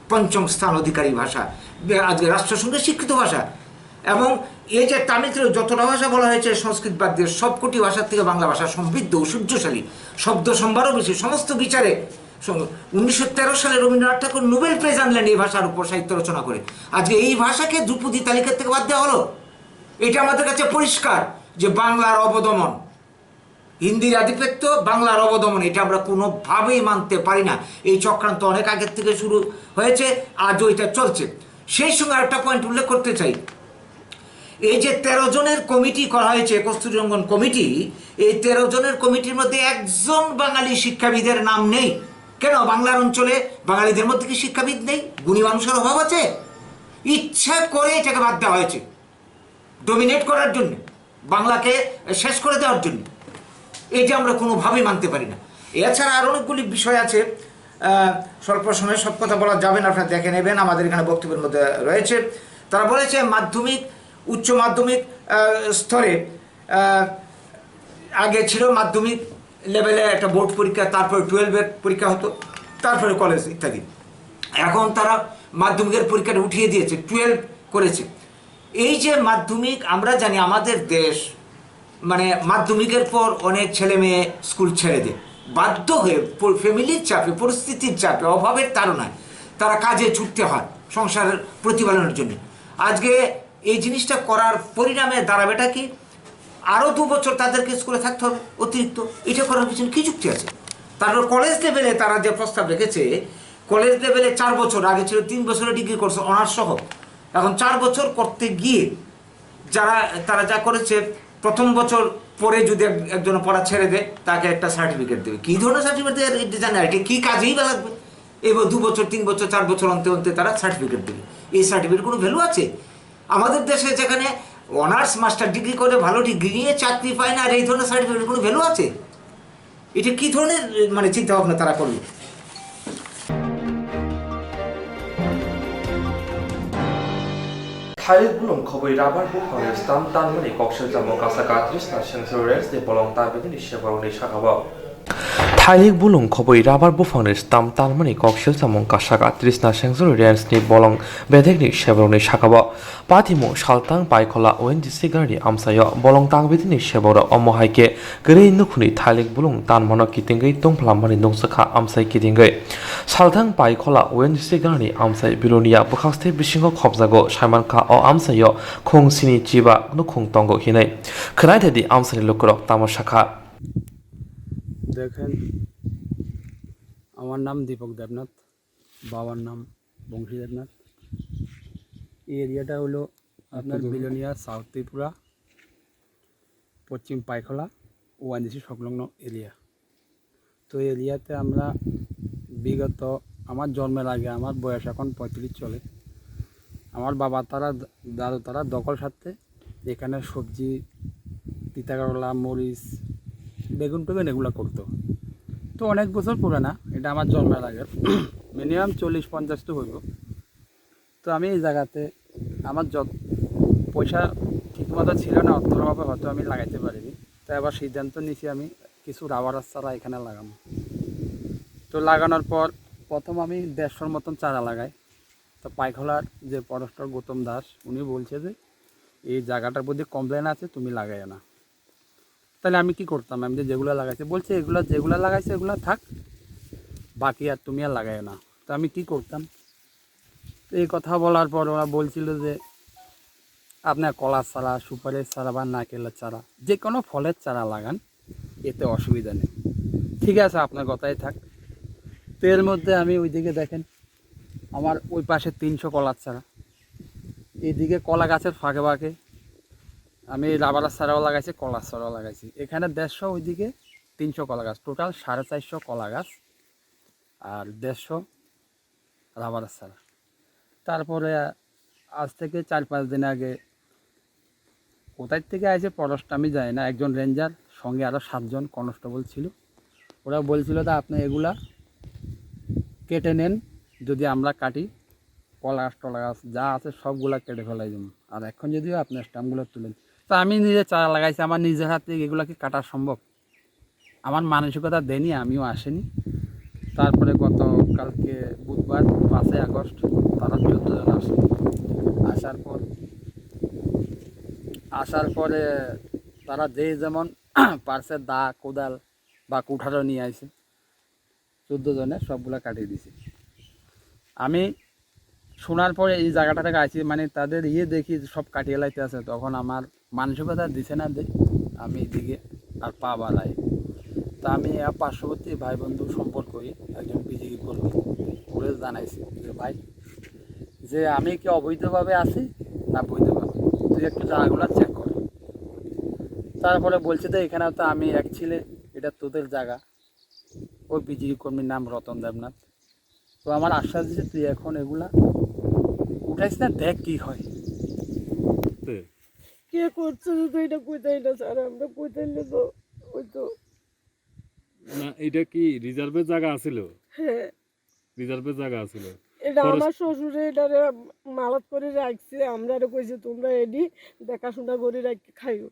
পঞ্চম স্থান অধিকারী ভাষা, বে-, আজকে রাষ্ট্রসংঘে স্বীকৃত ভাষা। এবং এই যে তামিল তেলুগু যতটা ভাষা বলা হয়েছে, সংস্কৃত বাদ দিয়ে সবকটি ভাষার থেকে বাংলা ভাষা সমৃদ্ধ ও সূর্যশালী, শব্দ সম্ভারও বেশি। সমস্ত বিচারে স-, উনিশশো তেরো সালে রবীন্দ্রনাথ ঠাকুর নোবেল প্রাইজ আনলেন এই ভাষার উপর সাহিত্য রচনা করে। আজকে এই ভাষাকে ধ্রুপদী তালিকা থেকে বাদ দেওয়া হলো। এটা আমাদের কাছে পরিষ্কার যে বাংলার অবদমন, হিন্দির আধিপত্য, বাংলার অবদমন, এটা আমরা কোনোভাবেই মানতে পারি না। এই চক্রান্ত অনেক আগের থেকে শুরু হয়েছে, আজও এটা চলছে। সেই সঙ্গে আরেকটা পয়েন্ট উল্লেখ করতে চাই, এই যে তেরো জনের কমিটি করা হয়েছে, কস্তুরী রঙ্গন কমিটি, এই তেরো জনের কমিটির মধ্যে একজন বাঙালি শিক্ষাবিদের নাম নেই। কেন? বাংলার অঞ্চলে বাঙালিদের মধ্যে কি শিক্ষাবিদ নেই? গুণী মানুষের অভাব আছে? ইচ্ছা করে এটাকে বাদ দেওয়া হয়েছে ডমিনেট করার জন্য, বাংলাকে শেষ করে দেওয়ার জন্য। এটা আমরা কোনোভাবেই মানতে পারি না। এছাড়া আর অনেকগুলি বিষয় আছে, আহ, স্বল্প সময়ে সব কথা বলা যাবে না, আপনারা দেখে নেবেন, আমাদের এখানে বক্তব্যের মধ্যে রয়েছে। তারা বলেছে মাধ্যমিক, উচ্চ মাধ্যমিক, আহ, স্তরে, আহ, আগে ছিল মাধ্যমিক লেভেলে একটা বোর্ড পরীক্ষা, তারপরে টুয়েলভের পরীক্ষা হতো, তারপরে কলেজ ইত্যাদি। এখন তারা মাধ্যমিকের পরীক্ষাটা উঠিয়ে দিয়েছে, টুয়েলভ করেছে। এই যে মাধ্যমিক, আমরা জানি আমাদের দেশ, মানে, মাধ্যমিকের পর অনেক ছেলে মেয়ে স্কুল ছেড়ে দেয়, বাধ্য হয়ে প-, ফ্যামিলির চাপে, পরিস্থিতির চাপে, অভাবের তাড়নায় তারা কাজে ছুটতে হয় সংসারের প্রতিপালনের জন্য। আজকে এই জিনিসটা করার পরিণামে দাঁড়াবেটা কি? আরও দু বছর তাদেরকে স্কুলে থাকতে হবে অতিরিক্ত। এটা করার পিছনে কী যুক্তি আছে? তারপর কলেজ লেভেলে তারা যে প্রস্তাব রেখেছে, কলেজ লেভেলে চার বছর, আগে ছিল তিন বছরের ডিগ্রি কোর্স অনার্স সহ, এখন চার বছর করতে গিয়ে যারা, তারা যা করেছে, প্রথম বছর পরে যদি এক-, একজন পড়া ছেড়ে দেয়, তাকে একটা সার্টিফিকেট দেবে। কী ধরনের সার্টিফিকেট দেবে, এটা জানে না, এটা কী কাজেই বা লাগবে? এবার দু বছর, তিন বছর, চার বছর অন্তে অন্তে তারা সার্টিফিকেট দেবে। এই সার্টিফিকেট কোনো ভ্যালু আছে? আমাদের দেশে যেখানে অনার্স মাস্টার ডিগ্রি করে, ভালো ডিগ্রি নিয়ে চাকরি পায় না, আর এই ধরনের সার্টিফিকেট কোনো ভ্যালু আছে? এটা কি ধরনের, মানে, চিন্তা ভাবনা তারা করলো? Thailik bulung khobwi rabar buphangni stam tanmani koksil chamung kasa katris na sengchori rensni bolong tanbidini seborokni sakao. Thailik bulung khobwi rabar buphangni stam tanmani koksil chamung kasa katris na sengchori rensni bolong bedekni seborokni sakao. Patimung saltang paikhola O N G C garni amsaio bolong tangbidini seborok omo hai khe kwrwi nukhungni thailik bulung tanmano kitingwi tongphlammani nukjakha amsai kitingwi. Saltang paikhola O N G C garni amsai Bilonia bwkhakstwi bisingo khopjago, saimankha o amsaio khung sini chiba nukhung tongo hinwi. Khwnai thedi amsaini lukurok tamo sakha. দেখেন, আমার নাম দীপক দেবনাথ, বাবার নাম বংশী দেবনাথ। এই এরিয়াটা হলো আপনার বিলোনিয়া, সাউথ ত্রিপুরা, পশ্চিম পাইখলা, ওএনজিসি সংলগ্ন এরিয়া। তো এই এরিয়াতে আমরা বিগত আমার জন্মের আগে, আমার বয়স এখন পঁয়ত্রিশ চলে, আমার বাবা তারা, দাদু তারা দখল স্বার্থে এখানে সবজি, তিতা করলা, মরিচ, বেগুন টেগুন এগুলো করতো। তো অনেক বছর পুরানা, এটা আমার জন্মের আগে, মিনিমাম চল্লিশ পঞ্চাশ তো হইব। তো আমি এই জায়গাতে আমার যত পয়সা ঠিকমতো ছিল না, অর্থের অভাবে হয়তো আমি লাগাইতে পারিনি। তাই আবার সিদ্ধান্ত নিয়েছি আমি কিছু রাবার চারা এখানে লাগাবো। তো লাগানোর পর প্রথম আমি দেড়শোর মতন চারা লাগাই। তো পাইখলার যে ফরেস্টার গৌতম দাস, উনি বলছে যে এই জায়গাটার প্রতি কমপ্লেন আছে, তুমি লাগাইও না। তাহলে আমি কি করতাম? আমি যে যেগুলা লাগাইছি, বলছে এগুলা যেগুলা লাগাইছে এগুলা থাক, বাকি আর তুমি আর লাগাইও না। তো আমি কি করতাম? তো এই কথা বলার পর ওরা বলছিল যে আপনার কলার চারা, সুপারির চারা বা নারকেলের চারা, যে কোনো ফলের চারা লাগান, এতে অসুবিধা নেই। ঠিক আছে, আপনার কথাই থাক। তো এর মধ্যে আমি ওইদিকে দেখেন, আমার ওই পাশে তিনশো কলার চারা, এইদিকে কলা গাছের ফাঁকে ফাঁকে আমি রাবারের চারাও লাগাইছি, কলার চারাও লাগাইছি। এখানে দেড়শো, ওইদিকে তিনশো কলা গাছ, টোটাল সাড়ে চারশো কলা গাছ আর দেড়শো রাবারের চারা। তারপরে আজ থেকে চার পাঁচ দিন আগে কোথায় থেকে আইছে ফরেস্ট আমি জানি না, একজন রেঞ্জার, সঙ্গে আরও সাতজন কনস্টেবল ছিল। ওরা বলছিল, "দা, আপনি এগুলা কেটে নেন, যদি আমরা কাটি, কলা গাছ টলা গাছ যা আছে সবগুলা কেটে ফেলাই দেবো, আর এখন যদিও আপনি স্ট্যাম্পগুলো তুলেন।" তা আমি নিজে চারা লাগাইছি, আমার নিজের হাতে এগুলা কি কাটা সম্ভব? আমার মানসিকতা দেয়নি, আমিও আসিনি। তারপরে গতকালকে বুধবার, পাঁচই আগস্ট, তারা চোদ্দ জন আসে। আসার পর, আসার পরে তারা যে যেমন পারছে, দা, কোদাল বা কুঠারও নিয়ে আইছে। চোদ্দ জনের সবগুলা কাটিয়ে দিছে। আমি শোনার পরে এই জায়গাটা থেকে আইছি, মানে, তাদের ইয়ে দেখি যে সব কাটিয়ে লাইতে আছে, তখন আমার মানসিকতা দিছে না যে আমি এদিকে আর পা বাড়াই। তা আমি আমার পার্শ্ববর্তী ভাই বন্ধু সম্পর্ক হয়ে একজন বিজেপি কর্মী, ওরে জানাইছি যে, "ভাই, যে আমি কি অবৈধভাবে আছি না বৈধভাবে, তুই একটু জায়গাগুলো চেক কর।" তারপরে বলছে যে, "এখানে তো আমি এক ছিলে, এটা তোদের জায়গা।" ওই বিজেপি কর্মীর নাম রতন দেবনাথ। তো আমার আশ্বাস দিছে, "তুই এখন এগুলা উঠাইস না, দেখ কি হয়।" তে? কে করছে তো এটা কইতাই না স্যার, আমরা কইতাইলে তো ওই তো না, এটা কি রিজার্ভের জায়গা আছিল? হ্যাঁ। রিজার্ভের জায়গা আছিল। এটা ফরেস্ট আমার শ্বশুরে এটারে মালাত করে রাখছে, আমরা এটা কইছি, "তোমরা এডি দেখাশোনা করে রাখ, খাইও।"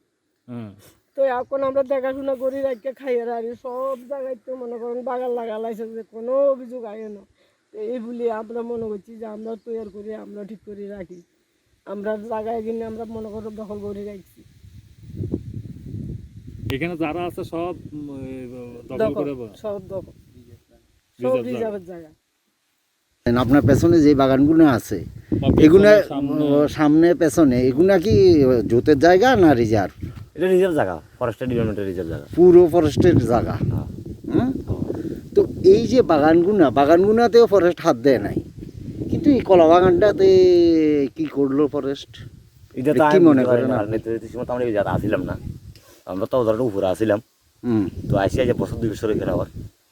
হ্যাঁ। তো এখন আমরা দেখাশোনা করি রাখিয়া খাই আর, আর সব জায়গায় তো মনে করেন বাগান লাগা লাইছে, যে কোনো অভিযোগ আয় না। তো এই বলে আমরা মনে করছি যে আমরা তৈরি করি, আমরা ঠিক করে রাখি। আমরা জায়গায় কিনে আমরা মনে করো দখল করে রাখছি। এখানে যারা আছে সব, উম, এই, দখল দখল, করে বা-, সব দখল। সব রিজার্ভ জায়গা। রিজার্ভের জায়গা। আপনার পেছনে যে বাগানগুলো আছে, বা পেছনে, এগুলা, সামনে। ও, সামনে, পেছনে, এগুলা কি জুতের জায়গা না রিজার্ভ? এটা রিজার্ভ জায়গা, ফরেস্টের ডিপার্টমেন্টের রিজার্ভ জায়গা। পুরো ফরেস্টের জায়গা। হ্যাঁ। হুম? তো এই যে বাগানগুনা, বাগানগুনাতেও ফরেস্ট হাত দেয় নাই, কিন্তু এই কলা বাগানটাতে কি করলো ফরেস্ট? এটা তো এটা কি আমি মনে বুঝতে পারি করেন না, আপনি? কারণ এতে, এতে সময় তো আমরা এই জায়গাতে আসিলাম না, আমরা তো ধরেন উপরে আসিলাম। হুম। তো আইসি আজ বছর দুই বছর এখানে আবার।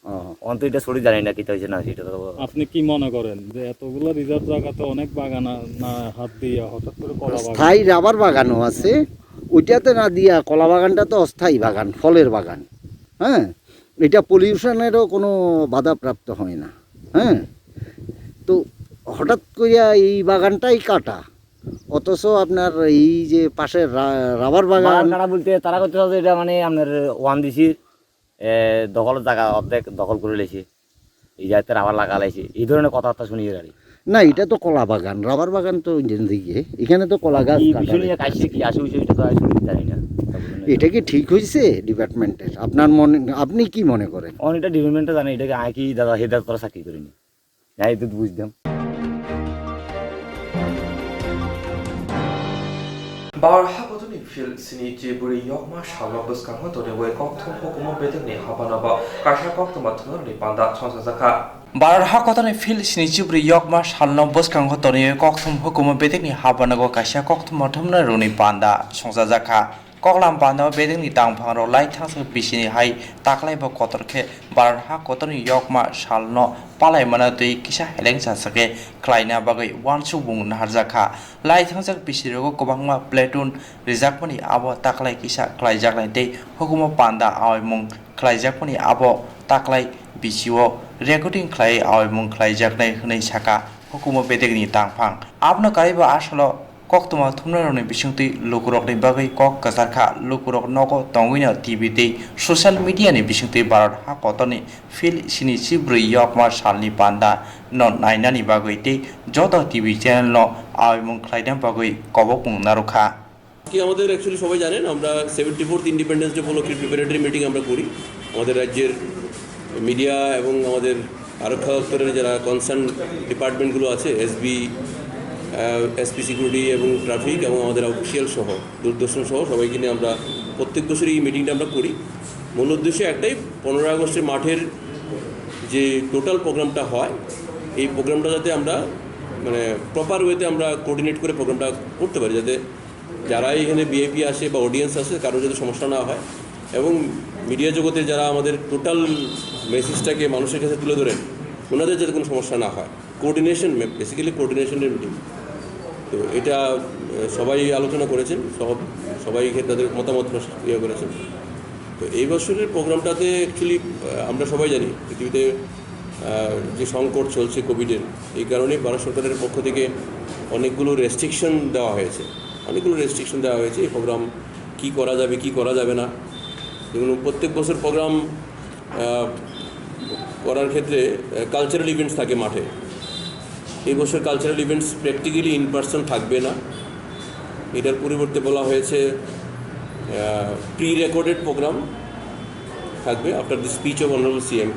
ও। অন্ত এটা সরি জানি না, কিতা হয়েছে না, সেটা তো। আপনি কি মনে করেন যে এতগুলো রিজার্ভ জায়গাতে অনেক বাগান আ-, না হাত দিয়ে হঠাৎ করে কলা বাগান? স্থায়ী রাবার বাগানও আছে, ওইটাতে না দিয়া কলা বাগানটা তো অস্থায়ী বাগান, ফলের বাগান। হ্যাঁ, এটা পলিউশনেরও কোনো বাধাপ্রাপ্ত হয় না। হ্যাঁ, তো হঠাৎ করিয়া এই বাগানটাই কাটা, অথচ আপনার এই যে পাশের রা-, রাবার বাগান বাগান কাটা বলতে তারা করতে চাচ্ছে এটা মানে আপনার ওয়ান দিছি, এ, দখল জায়গা অর্ধেক দখল করে লেছে, এই জায়গাতে রাবার লাগা লাইছে, এই ধরনের কথাবার্তা শুনি আর কি। না, এটা তো কলা বাগান, রাবার বাগান তো ইঞ্জিন দিকে, এখানে তো কলা গাছ কি কাটা বিষয় নিয়ে হয়েছে। কাটছে, কি আসে বিষয়, এটা তো আমি শুনি জানি না। এটা কি ঠিক হয়েছে ডিপার্টমেন্টের? আপনার মনে, আপনি কি মনে করেন? অন এটা ডিপার্টমেন্টে জানে, এটা কি আয় কি দাদা হেদার করা চাকরি করিনি, যাই তো বুঝতাম। Barha kotoni phil sini chiburi yokma salno bwskango toniwi kokthum hukumu bedekni habanobo kaisa koktwma thumnarokni panda songchajakha. Barha kotoni phil sini chiburi yokma salno bwskango toniwi kokthum hukumu bedekni habanogo kaisa koktwma thumnarokni panda songchajakha. Koklam panda o bedekni tangphangrok lai thangsa bisini hai taklaibo kotor khe Barha kotorni yokma salno palaimano twi kisa heleng chasake khlaina bagwi uansukmung naharjakha. Lai thangjak bisirogo kwbangma platoon rijakmani abo taklai kisa klaijaknai tei hukumo panda aoimung khlaijakmani abo taklai bisio recording khlaiwi aoimung khlaijaknai hwnwi saka hukumo bedekni tangphang. Abono karwibo asolo koktwma thumnairokni bisingtwi lukurokni bagwi kok kwcharkha. Lukurok nogo tongwino T V tei social media ni bisingtwi Bharat ha kotorni phil sini chibrwi yokma salni panda no nainani bagwi tei joto T V channel no aoimung khlaina bagwi kobokmung narwkha. কি আমাদের অ্যাকচুয়ালি সবাই জানেন, আমরা seventy fourth independence day উপলক্ষে preparatory meeting আমরা করি। আমাদের রাজ্যের মিডিয়া এবং আমাদের আরক্ষা দপ্তরের যারা কনসার্ন ডিপার্টমেন্টগুলো আছে, এসবি, এসপি সিকিউরিটি এবং ট্রাফিক এবং আমাদের অফিসিয়াল সহ, দূরদর্শন সহ সবাইকে নিয়ে আমরা প্রত্যেক বছরই এই মিটিংটা আমরা করি। মূল উদ্দেশ্য একটাই, পনেরোই আগস্টের মাঠের যে টোটাল প্রোগ্রামটা হয়, এই প্রোগ্রামটা যাতে আমরা মানে প্রপার ওয়েতে আমরা কোঅর্ডিনেট করে প্রোগ্রামটা করতে পারি, যাতে যারা এখানে ভিআইপি আসে বা অডিয়েন্স আসে, কারোর যাতে সমস্যা না হয়, এবং মিডিয়া জগতে যারা আমাদের টোটাল মেসেজটাকে মানুষের কাছে তুলে ধরেন, ওনাদের যাতে কোনো সমস্যা না হয়। কোঅর্ডিনেশন, বেসিক্যালি কোঅর্ডিনেশনের মিটিং। তো এটা, আহ, সবাই আলোচনা করেছেন, সব, সবাই এখানে তাদের মতামত প্রস-, ইয়ে করেছেন। তো এই বছরের প্রোগ্রামটাতে অ্যাকচুয়ালি, আহ, আমরা সবাই জানি পৃথিবীতে, আহ, যে সংকট চলছে কোভিডের, এই কারণে ভারত সরকারের পক্ষ থেকে অনেকগুলো রেস্ট্রিকশন দেওয়া হয়েছে, অনেকগুলো রেস্ট্রিকশন দেওয়া হয়েছে এই প্রোগ্রাম কী করা যাবে, কী করা যাবে না। যেমন প্রত্যেক বছর প্রোগ্রাম আহ, করার ক্ষেত্রে কালচারাল ইভেন্টস থাকে মাঠে। এই বছর cultural events practically in person থাকবে না। এটার পরিবর্তে বলা হয়েছে প্রি রেকর্ডেড প্রোগ্রাম থাকবে। After the speech of honourable CM,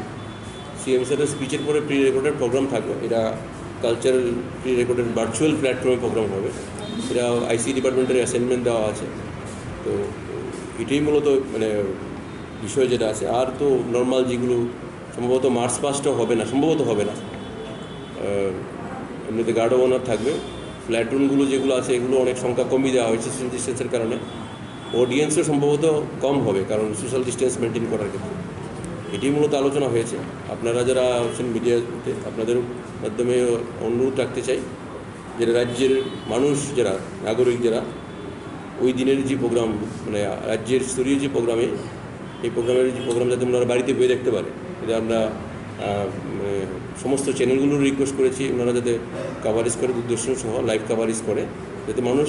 CM স্যারের স্পিচের পরে প্রি রেকর্ডেড প্রোগ্রাম থাকবে। এটা কালচারাল প্রি রেকর্ডেড ভার্চুয়াল প্ল্যাটফর্মে প্রোগ্রাম হবে। এটা আইসি ডিপার্টমেন্টের অ্যাসাইনমেন্ট দেওয়া আছে। তো এটাই মূলত, মানে, বিষয় যেটা আছে। আর তো নর্মাল যেগুলো, সম্ভবত মার্চ পাস্টও হবে না, সম্ভবত হবে না। আহ, এমনিতে গার্ড অফ অনার থাকবে। প্ল্যাটুনগুলো যেগুলো আছে, এগুলো অনেক সংখ্যা কমিয়ে দেওয়া হয়েছে সোশ্যাল ডিস্টেন্সের কারণে। অডিয়েন্সও সম্ভবত কম হবে, কারণ সোশ্যাল ডিস্টেন্স মেনটেন করার ক্ষেত্রে। এটি মূলত আলোচনা হয়েছে। আপনারা যারা আছেন মিডিয়াতে, আপনাদের মাধ্যমে অনুরোধ রাখতে চাই, যেটা রাজ্যের মানুষ, যারা নাগরিক, যারা ওই দিনের যে প্রোগ্রাম, মানে, রাজ্যের স্তরীয় যে প্রোগ্রামে, এই প্রোগ্রামের যে প্রোগ্রাম যাতে ওনারা বাড়িতে বয়ে দেখতে পারে, এটা আমরা, আহ, মানে, সমস্ত চ্যানেলগুলোর রিকোয়েস্ট করেছি ওনারা যাতে কাভারেজ করে, দূরদর্শন সহ লাইভ কাভারেজ করে, যাতে মানুষ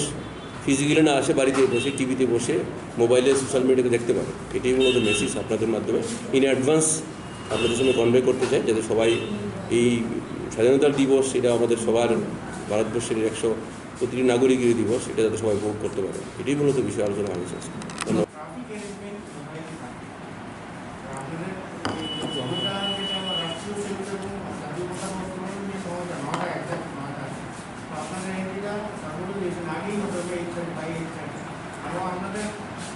ফিজিক্যালি না আসে, বাড়িতে বসে, টিভিতে বসে, মোবাইলে, সোশ্যাল মিডিয়াতে দেখতে পারে। এটাই মূলত মেসেজ আপনাদের মাধ্যমে ইন অ্যাডভান্স আপনাদের সামনে কনভে করতে চাই, যাতে সবাই এই স্বাধীনতার দিবস, এটা আমাদের সবার, ভারতবর্ষের একশো প্রতিটি নাগরিকের দিবস, এটা যাতে সবাই উপভোগ করতে পারে। এটাই মূলত বিষয়ে আলোচনা হয়েছে আজকে। ধন্যবাদ। ট্রাফিক অ্যারেঞ্জমেন্ট কোথায় কি থাকে? আপনাদের এই সময়টা যেটা আমার রাষ্ট্রীয় সেমিনার এবং জাতীয় পতাকা উত্তোলন যে সময়টা নটা, একদম নটা। তো আপনাদের এন্ট্রিটা তারপরে যে এখানে আগেই হতে হবে, এইট থার্টি, বাইরে এইট থার্টি। এবং আপনাদের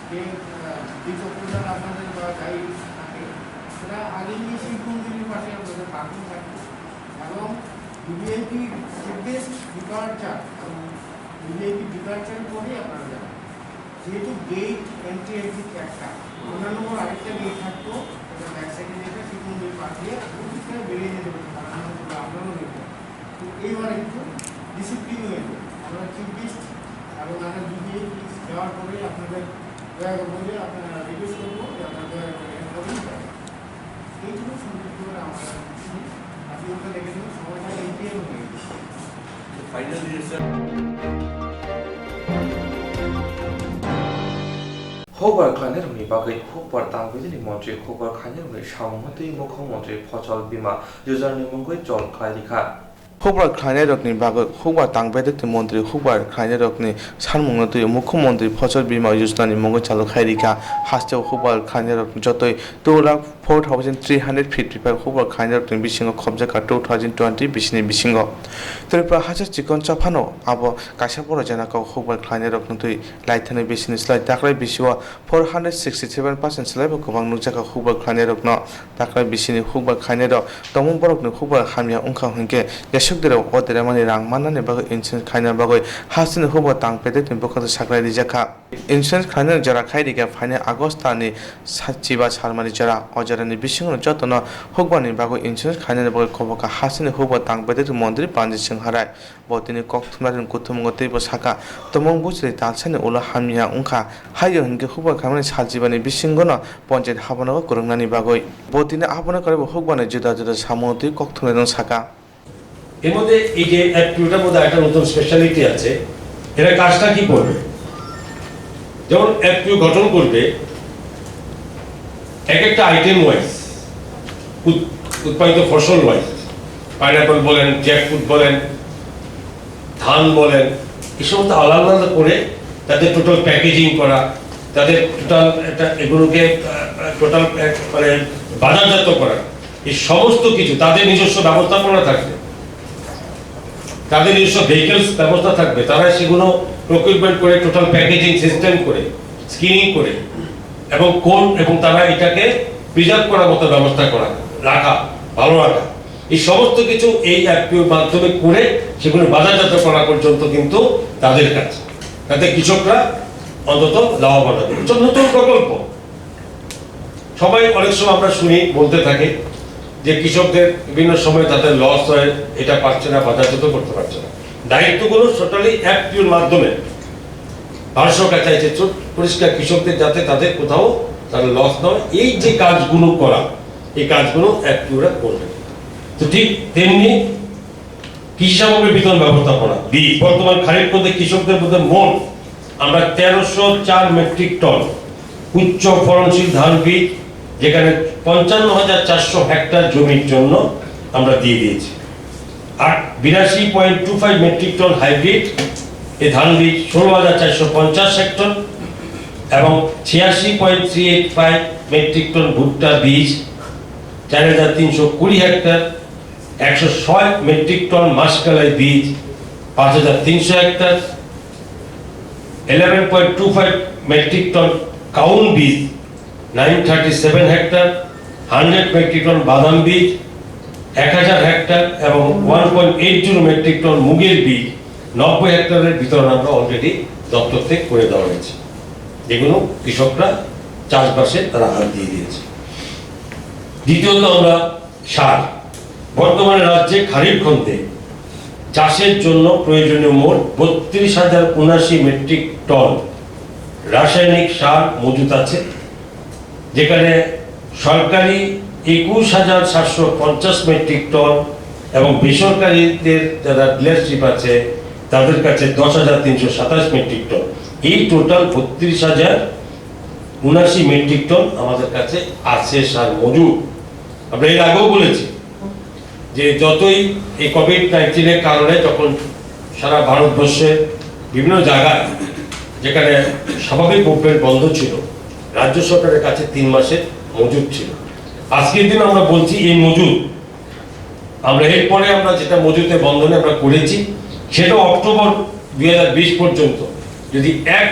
যে, আহ, যে চক্রটা আপনাদের বা যাই থাকে, সেটা আগেই শিব মন্দিরের পাশে আপনাদের পার্কিং থাকে। এবং ভিভিআইপি যে বেস্ট ডিপার্চার এবং ভিভিআইপি ডিপার্চারের পরেই আপনারা যাবেন। যেহেতু গেট এন্ট্রি এক্সিট একটা, অন্যান্য আরেকটা গেট থাকতো, এটা ব্যাক সাইডে যেটা শিব মন্দির পার দিয়ে ওদিকে বেরিয়ে যেতে পারতো, তারা মনে করলো আপনারাও বেরিয়ে। তো এইবার একটু ডিসিপ্লিন হয়ে যাবে। আমরা চিফ গেস্ট এবং আমরা ভিভিআইপি যাওয়ার পরে আপনাদের দয়া করে বলে আপনারা রিকোয়েস্ট করবো যে আপনারা দয়া করে এখানে যাবেন। এইটুকু সংক্ষিপ্ত করে আমার কাছে ছিল। আপনি ওটা দেখে নেবেন, সময়টা এগিয়ে হয়ে গেছে। Final result. Hukbar khlainai rokni bagwi hukbar tangbaidini montri hukbar khlainai rokni samungno twi mukhyamantri Phosol Bima Yojana ni mungwi chol khlai rikha. Hukbar khlainairokni bagwi hukbar tangbaidikni montri hukbar khlainairokni sanmungno twi mukhyamantri Phosol Bima Yojana ni mungwi chalo khai rikha. Hasteo hukbar khlainairok jotoi two lakh four thousand three hundred fifty five hukbar khlainairokni bisingo khobjakha two thousand twenty bisini bisingo. Tripura haste chikon chaphano abo kaisa boro jana kok hukbar khlainairokno twi laithani bisini slai daklai bisio four hundred sixty seven percent slaibo kwbang nukjakha hukbar khlainairokno. Daklai bisini hukbar khlainairok tongmung borokni hukbar hamya wngkha hwnkhe, jesukdirok o deremani rang mannani bagwi insurance khlaina bagwi hasteni hukbar tangbaidikni bwkhakno sakhlai rijakha. Insurance khlainani jora khai rikha phainai August talni sa-, chiba salmani jora. O jorani bisingo jotono hukbarni bagwi insurance khlainani bagwi khoboka hasteni hukbar tangbaidikni montri Banjit Singh Harai. Bo tini kok thumnairokni kuthumungo teibo sakha, tongmung bujili talsani ulo hamya wngkha, hayo hinkhe hukbar khlaimani sal chibani bisingono ponchayat habonogo kwrwngnani bagwi. Bo tini abono kwrwibo hukbarni juda juda samung twi kok thumnairokno sakha. এর মধ্যে এই যে অ্যাপটিউডটার মধ্যে একটা নতুন স্পেশালিটি আছে। এরা কাজটা কি করবে? যেমন অ্যাপটিউ গঠন করবে এক একটা আইটেম ওয়াইজ, উৎপাদিত ফসল ওয়াইজ, পাইনাপল বলেন, জ্যাকফ্রুট বলেন, ধান বলেন, এই সমস্ত আলাদা আলাদা করে তাদের টোটাল প্যাকেজিং করা, তাদের টোটাল একটা এগুলোকে, আহ, টোটাল এক মানে বাজারজাত করা, এই সমস্ত কিছু তাদের নিজস্ব ব্যবস্থাপনা থাকবে, তাদের নিজস্ব ভেহিকলস ব্যবস্থা থাকবে, তারা সেগুলো প্রকিউরমেন্ট করে টোটাল প্যাকেজিং সিস্টেম করে, স্ক্রিনিং করে এবং কোন এবং তারা এটাকে প্রিজার্ভ করার মতো ব্যবস্থা করা, রাখা, ভালো রাখা, এই সমস্ত কিছু এই অ্যাপটিউর মাধ্যমে করে সেগুলো বাজারজাত করা পর্যন্ত কিন্তু তাদের কাজ, তাতে কৃষকরা অন্তত লাভবান হবে। এটা নতুন প্রকল্প। সবাই অনেক সময় আমরা শুনি, বলতে থাকে যে কৃষকদের বিভিন্ন সময় তাদের লস হয়, এটা পাচ্ছে না, বাজারজাত করতে পারছে না। দায়িত্বগুলো টোটালি অ্যাপটিউর মাধ্যমে ভারত সরকার চাইছে চো-, পরিষ্কার কৃষকদের যাতে তাদের কোথাও তারা লস না হয়, এই যে কাজগুলো করা, এই কাজগুলো অ্যাপটিউরা করবে। তো ঠিক তেমনি কৃষি সামগ্রী বিতরণ ব্যবস্থাপনা, বীজ, বর্তমান খারিফ পদ্ধতি কৃষকদের মধ্যে মোট আমরা তেরোশো চার মেট্রিক টন উচ্চ ফলনশীল ধান বীজ, যেখানে পঞ্চান্ন হাজার চারশো হেক্টর জমির জন্য আমরা দিয়ে দিয়েছি। আর বিরাশি point two five metric ton hybrid এ ধান বীজ ষোলো হাজার চারশো পঞ্চাশ হেক্টর এবং ছিয়াশি point three eight five metric ton ভুট্টা বীজ চার হাজার তিনশো কুড়ি হেক্টর, একশো ছয় মেট্রিক টন মাসকলাই বীজ পাঁচ হাজার তিনশো hectare, eleven point two five metric ton কাউন বীজ nine thirty seven hectare, hundred metric ton বাদাম বীজ এক হাজার হেক্টর এবং one point eight zero metric ton মুগের বীজ নব্বই হেক্টরের বিতরণ আমরা অলরেডি দপ্তর থেকে করে দেওয়া হয়েছে, যেগুলো কৃষকরা চাষবাসে তারা হাত দিয়ে দিয়েছে। দ্বিতীয়ত, আমরা সার। বর্তমানে রাজ্যে খারিফ খণ্ডে চাষের জন্য প্রয়োজনীয় মোট বত্রিশ হাজার উনাশি মেট্রিক টন রাসায়নিক সার মজুত আছে, যেখানে সরকারি একুশ হাজার সাতশো পঞ্চাশ মেট্রিক টন এবং বেসরকারিদের যারা ডিলারশিপ আছে, তাদের কাছে দশ হাজার তিনশো সাতাশ মেট্রিক টন। এই টোটাল বত্রিশ হাজার উনাশি মেট্রিক টন আমাদের কাছে আছে সার মজুত। আমরা এর আগেও বলেছি যে যতই এই কোভিড নাইন্টিনের কারণে যখন সারা ভারতবর্ষের বিভিন্ন জায়গায়, যেখানে স্বাভাবিক মুভমেন্ট বন্ধ ছিল, রাজ্য সরকারের কাছে তিন মাসের মজুত ছিল। আজকের দিন আমরা বলছি এই মজুত, আমরা এরপরে আমরা যেটা মজুতে বন্ধনে আমরা করেছি, সেটা অক্টোবর দুই হাজার বিশ পর্যন্ত যদি এক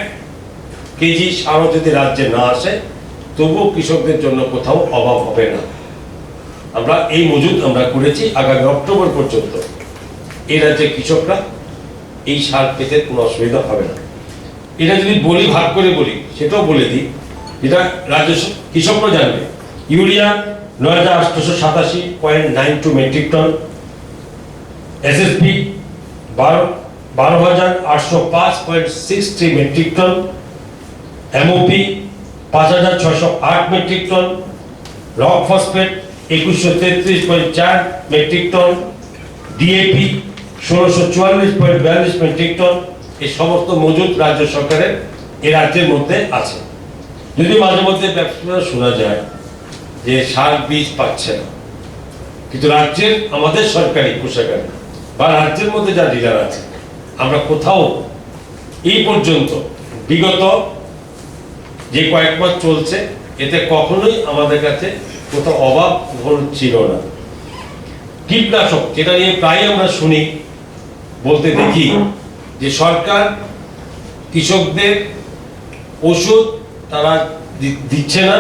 কেজি সারও যদি রাজ্যে না আসে, তবুও কৃষকদের জন্য কোথাও অভাব হবে না। আমরা এই মজুত আমরা করেছি, আগামী অক্টোবর পর্যন্ত এই রাজ্যে কৃষকরা এই সার পেতে কোনো অসুবিধা হবে না। এটা যদি বলি, ভাগ করে বলি, সেটাও বলে দিই, এটা রাজ্য স-, কৃষকরা জানবে। ইউরিয়া নয় হাজার আটশোশো সাতাশি point nine two metric ton, SSP বারো, বারো হাজার আটশো পাঁচ point six three metric ton, MOP পাঁচ হাজার ছয়শো আট মেট্রিক টন, রক ফসফেট একুশশো তেত্রিশ পয়েন্ট চার মেট্রিক টন, ডিএপি ষোলোশো চুয়াল্লিশ পয়েন্ট বিয়াল্লিশ মেট্রিক টন। এই সমস্ত মজুত রাজ্য সরকারের, এই রাজ্যের মধ্যে আছে। যদি মাঝে মধ্যে ব্যবসায়ীরা শোনা যায় যে সার বীজ পাচ্ছে না, কিন্তু রাজ্যের আমাদের সরকারি কোষাগারে বা রাজ্যের মধ্যে যা ডিলার আছে, আমরা কোথাও এই পর্যন্ত বিগত যে কয়েক মাস চলছে, এতে কখনোই আমাদের কাছে কোথাও অভাব কখনো ছিল না। কীটনাশক, যেটা নিয়ে প্রায় আমরা শুনি, বলতে দেখি যে সরকার কৃষকদের ওষুধ তারা দি-, দিচ্ছে না,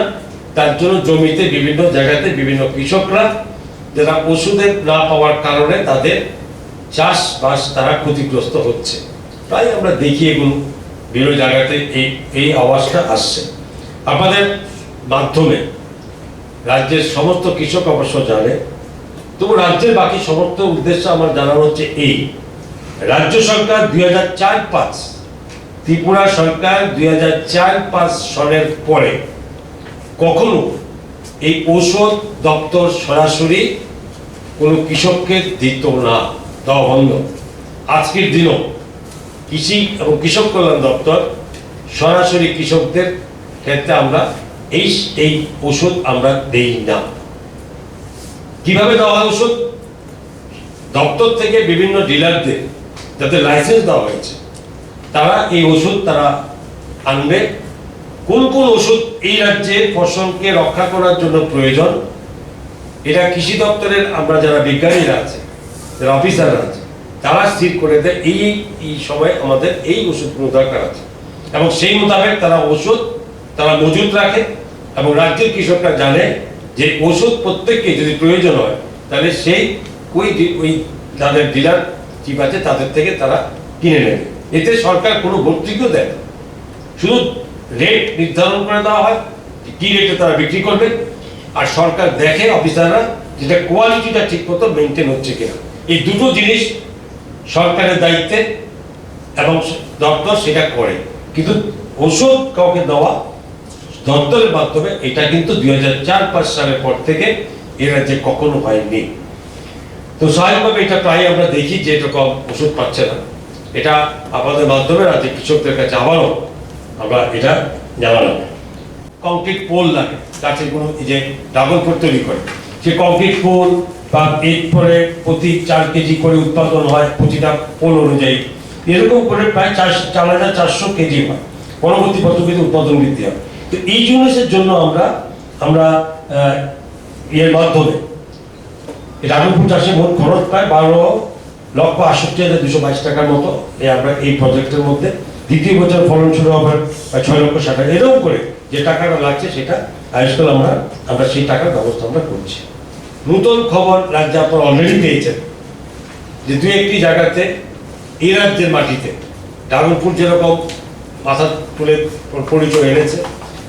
তার জন্য জমিতে বিভিন্ন জায়গাতে বিভিন্ন কৃষকরা যারা ওষুধের না পাওয়ার কারণে তাদের চাষবাস তারা ক্ষতিগ্রস্ত হচ্ছে। প্রায় আমরা দেখি এগুলো বিভিন্ন জায়গাতে এই, এই আওয়াজটা আসছে। আপনাদের মাধ্যমে রাজ্যের সমস্ত কৃষক অবশ্য জানে, তবু রাজ্যের বাকি সমস্ত উদ্দেশ্যে আমার জানানো হচ্ছে এই, রাজ্য সরকার দুই হাজার চার পাঁচ, ত্রিপুরা সরকার দুই হাজার চার পাঁচ সনের পরে কখনো এই ঔষধ দপ্তর সরাসরি কোনো কৃষককে দিত না, দেওয়া বন্ধ। আজকের দিনও কৃষি এবং কৃষক কল্যাণ দপ্তর সরাসরি কৃষকদের ক্ষেত্রে আমরা এই, এই ওষুধ আমরা দেই না। কিভাবে দেওয়া হয় ওষুধ? দপ্তর থেকে বিভিন্ন ডিলারদের যাতে লাইসেন্স দেওয়া হয়েছে, তারা এই ওষুধ তারা আনবে। কোন কোন ওষুধ এই রাজ্যে ফসলকে রক্ষা করার জন্য প্রয়োজন, এটা কৃষি দপ্তরের আমরা যারা বিজ্ঞানীরা আছে, যারা অফিসাররা আছে, তারা স্থির করে দেয় এই, এই সময় আমাদের এই ওষুধগুলো দরকার আছে। এবং সেই মোতাবেক তারা ওষুধ তারা মজুত রাখে এবং রাজ্যের কৃষকরা জানে যে ওষুধ প্রত্যেককে যদি প্রয়োজন হয়, তাহলে সেই ওই ডি-, ওই যাদের ডিলারশিপ আছে তাদের থেকে তারা কিনে নেবে। এতে সরকার কোনো ভর্তুকিও দেয় না, শুধু রেট নির্ধারণ করে দেওয়া হয় যে কী রেটে তারা বিক্রি করবে, আর সরকার দেখে অফিসাররা যেটা কোয়ালিটিটা ঠিক মতো মেনটেন হচ্ছে কিনা। এই দুটো জিনিস সরকারের দায়িত্বে এবং দপ্তর সেটা করে, কিন্তু ওষুধ কাউকে দেওয়া দপ্তরের মাধ্যমে, এটা কিন্তু দুই হাজার চার পাঁচ সালের পর থেকে এ রাজ্যে কখনো হয়নি। তো স্বাভাবিকভাবে এটা প্রায় আমরা দেখি যে এরকম ওষুধ পাচ্ছে না। এটা আপনাদের মাধ্যমে রাজ্যের কৃষকদের কাছে আবারও আমরা এটা জানালাম। কংক্রিট পোল লাগে, গাছের কোনো এই যে ড্রাগন ফ্রুট তৈরি করে, সেই কংক্রিট পোল বা এরপরে প্রতি চার কেজি করে উৎপাদন হয় প্রতিটা পোল অনুযায়ী। এরকম করে প্রায় চার চার হাজার চারশো কেজি হয়, পরবর্তী বছর কিন্তু উৎপাদন বৃদ্ধি হয়। তো এই জিনিসের জন্য আমরা আমরা আহ, এর মাধ্যমে এই ড্রাগন ফ্রুট চাষে মোট খরচ প্রায় বারো লক্ষ আটষট্টি হাজার দুশো বাইশ টাকার মতো। এই আমরা এই প্রজেক্টের মধ্যে দ্বিতীয় বছর ফলন শুরু হবে প্রায় ছয় লক্ষ ষাট হাজার। এরকম করে যে টাকাটা লাগছে, সেটা আয়ুষ্কাল আমরা আমরা সেই টাকার ব্যবস্থা আমরা করছি। নতুন খবর রাজ্যে আপনারা অলরেডি পেয়েছেন যে দুই একটি জায়গাতে এই রাজ্যের মাটিতে ড্রাগন ফ্রুট যেরকম মাথা তুলে পরিচয় এনেছে,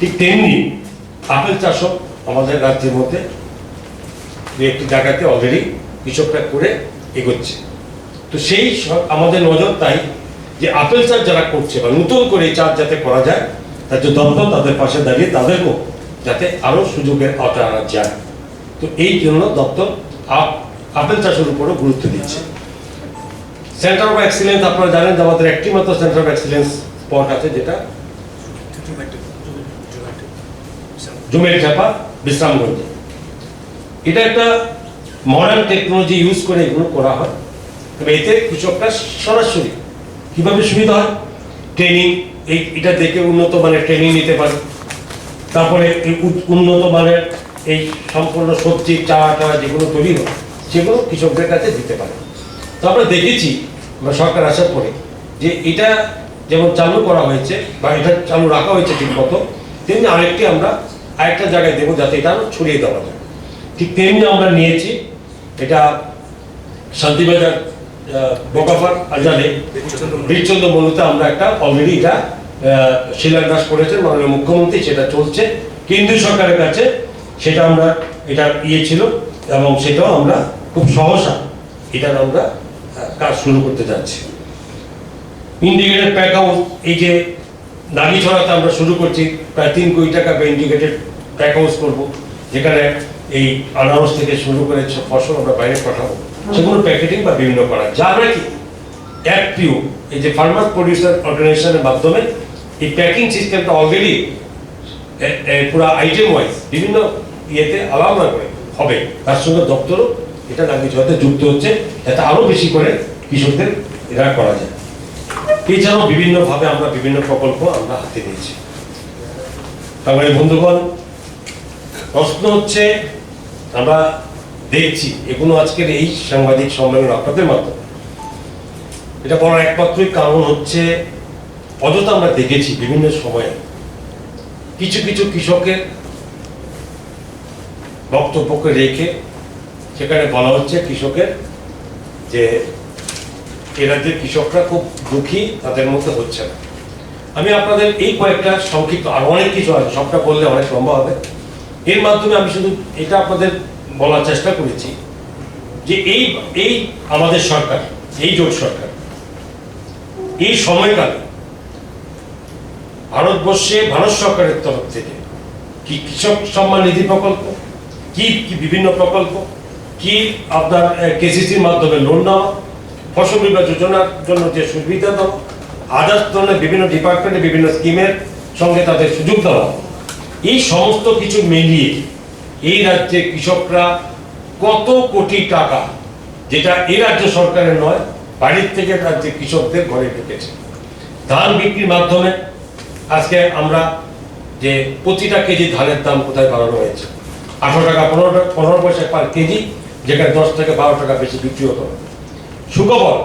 ঠিক তেমনি আপেল চাষও আমাদের রাজ্যের মধ্যে দু একটি জায়গাতে অলরেডি কৃষকরা করে এগোচ্ছে। তো সেই স-, আমাদের নজর তাই যে আপেল চাষ যারা করছে বা নতুন করে এই চাষ যাতে করা যায়, তার যে দপ্তর তাদের পাশে দাঁড়িয়ে তাদেরকেও যাতে আরও সুযোগের আওতায় আনা যায়। তো এই জন্য দপ্তর আপ-, আপেল চাষের উপরও গুরুত্ব দিচ্ছে। সেন্টার অফ এক্সিলেন্স, আপনারা জানেন যে আমাদের একটি মাত্র সেন্টার অফ এক্সিলেন্স স্পট আছে, যেটা জুমের চাপা, বিশ্রামগঞ্জে। এটা একটা মডার্ন টেকনোলজি ইউজ করে এগুলো করা হয়। তবে এতে কৃষকরা সরাসরি কীভাবে সুবিধা হয়, ট্রেনিং, এই এটা দেখে উন্নত মানের ট্রেনিং নিতে পারে। তারপরে এই উত- উন্নত মানের এই সম্পূর্ণ সবজি চারা টারা যেগুলো তৈরি হয়, সেগুলো কৃষকদের কাছে দিতে পারে। তো আমরা দেখেছি, আমরা সরকার আসার পরে, যে এটা যেমন চালু করা হয়েছে বা এটা চালু রাখা হয়েছে ঠিক মতো, তেমনি আরেকটি আমরা আরেকটা জায়গায় দেবো, যাতে এটা আরও ছড়িয়ে দেওয়া যায়। ঠিক তেমনি আমরা নিয়েছি এটা শান্তিবাজার, আহ, বোকাফার আজালে বীরচন্দ্র মল্লতে আমরা একটা অলরেডি এটা, আহ, শিলান্যাস করেছেন মাননীয় মুখ্যমন্ত্রী, সেটা চলছে কেন্দ্রীয় সরকারের কাছে। সেটা আমরা, এটা ইয়ে ছিল এবং সেটাও আমরা খুব সহসা এটার আমরা, আহ, কাজ শুরু করতে যাচ্ছি। ইন্টিগ্রেটেড প্যাক হাউস, এই যে নাগিছড়াতে আমরা শুরু করছি, প্রায় তিন কোটি টাকা ইন্টিগ্রেটেড প্যাক হাউস করবো, যেখানে এই আনারস থেকে শুরু করে সব ফসল আমরা বাইরে পাঠাবো, সেগুলো প্যাকেটিং বা বিভিন্ন করা, যা নাকি এফপিও, এই যে ফার্মার প্রডিউসার অর্গানাইজেশনের মাধ্যমে এই প্যাকিং সিস্টেমটা অলরেডি পুরো আইটেম ওয়াইজ বিভিন্ন ইয়েতে আলাদা করে হবে, তার সঙ্গে দপ্তরও এটা নাগিছড়াতে যুক্ত হচ্ছে, যাতে আরও বেশি করে কৃষকদের এরা করা যায়। এছাড়াও বিভিন্নভাবে আমরা বিভিন্ন প্রকল্প আমরা হাতে নিয়েছি। তার মানে বন্ধুগণ, প্রশ্ন হচ্ছে, আমরা দেখছি এগুলো আজকের এই সাংবাদিক সম্মেলন আপনাদের মাধ্যমে, এটা বলার একমাত্রই কারণ হচ্ছে, অযথা আমরা দেখেছি বিভিন্ন সময়ে কিছু কিছু কৃষকের বক্তব্যকে রেখে সেখানে বলা হচ্ছে কৃষকের যে এ রাজ্যের কৃষকরা খুব দুঃখী, তাদের মধ্যে হচ্ছে না। আমি আপনাদের এই কয়েকটা সংক্ষিপ্ত, আর অনেক কিছু আছে, সবটা বললে অনেক লম্বা হবে। এর মাধ্যমে আমি শুধু এটা আপনাদের বলার চেষ্টা করেছি যে এই এই আমাদের সরকার, এই জোট সরকার, এই সময়কালে ভারতবর্ষে ভারত সরকারের তরফ থেকে কি কৃষক সম্মান নিধি প্রকল্প, কি কি বিভিন্ন প্রকল্প, কি আপনার কেসিসির মাধ্যমে লোন নেওয়া, ফসল বীমা যোজনার জন্য যে সুবিধা দেওয়া, আদার্স ধরনের বিভিন্ন ডিপার্টমেন্টে বিভিন্ন স্কিমের সঙ্গে তাদের সুযোগ দেওয়া, এই সমস্ত কিছু মিলিয়ে এই রাজ্যে কৃষকরা কত কোটি টাকা, যেটা এই রাজ্য সরকারের নয়, বাইরের থেকে রাজ্যে কৃষকদের ঘরে ঢুকেছে। ধান বিক্রির মাধ্যমে আজকে আমরা যে প্রতিটা কেজি ধানের দাম কোথায় বাড়ানো হয়েছে, আঠারো টাকা পনেরো টাকা, পনেরো পয়সা পার কেজি, যেখানে দশ থেকে বারো টাকা বেশি বিক্রি হতো। সুখবর,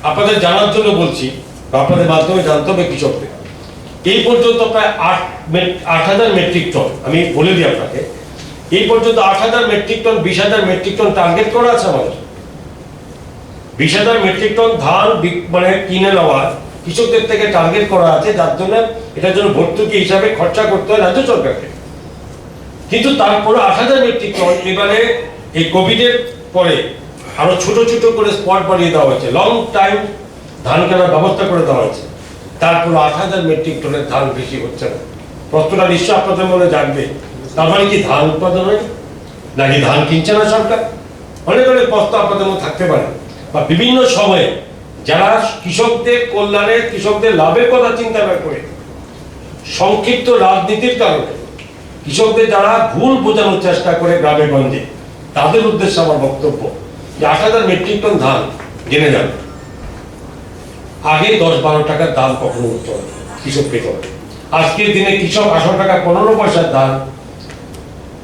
আপনাদের জানার জন্য বলছি বা আপনাদের মাধ্যমে জানতে হবে কৃষকদের, এই পর্যন্ত প্রায় আট মেট- আট হাজার মেট্রিক টন, আমি বলে দিই আপনাকে, এই পর্যন্ত আট হাজার মেট্রিক টন, বিশ হাজার মেট্রিক টন টার্গেট করা আছে আমাদের। বিশ হাজার মেট্রিক টন ধান বিক- মানে কিনে নেওয়ার কৃষকদের থেকে টার্গেট করা আছে, যার জন্য এটার জন্য ভর্তুকি হিসাবে খরচা করতে হয় রাজ্য সরকারকে। কিন্তু তারপরে আট হাজার মেট্রিক টন এবারে এই কোভিডের পরে আরো ছোট ছোট করে স্পট বানিয়ে দেওয়া হয়েছে, লং টাইম ধান কেনার ব্যবস্থা করে দেওয়া হয়েছে। তারপরে আট হাজার মেট্রিক টনের ধান বেশি হচ্ছে না। প্রশ্নটা নিশ্চয় আপনাদের মনে জাগবে, তার মানে কি ধান উৎপাদন হয় নাকি ধান কিনছে না সরকার? অনেক অনেক প্রশ্ন আপনাদের মধ্যে থাকতে পারে। বা বিভিন্ন সময়ে যারা কৃষকদের কল্যাণে, কৃষকদের লাভের কথা চিন্তা না করে সংক্ষিপ্ত রাজনীতির কারণে কৃষকদের যারা ভুল বোঝানোর চেষ্টা করে গ্রামে গঞ্জে, তাদের উদ্দেশ্যে আমার বক্তব্য যে আট হাজার মেট্রিক টন ধান জেনে যান, আগে দশ বারো টাকার দাম কখনো উঠতো না, কৃষক পেত না। আজকের দিনে কৃষক আঠারো টাকা পনেরো পয়সার ধান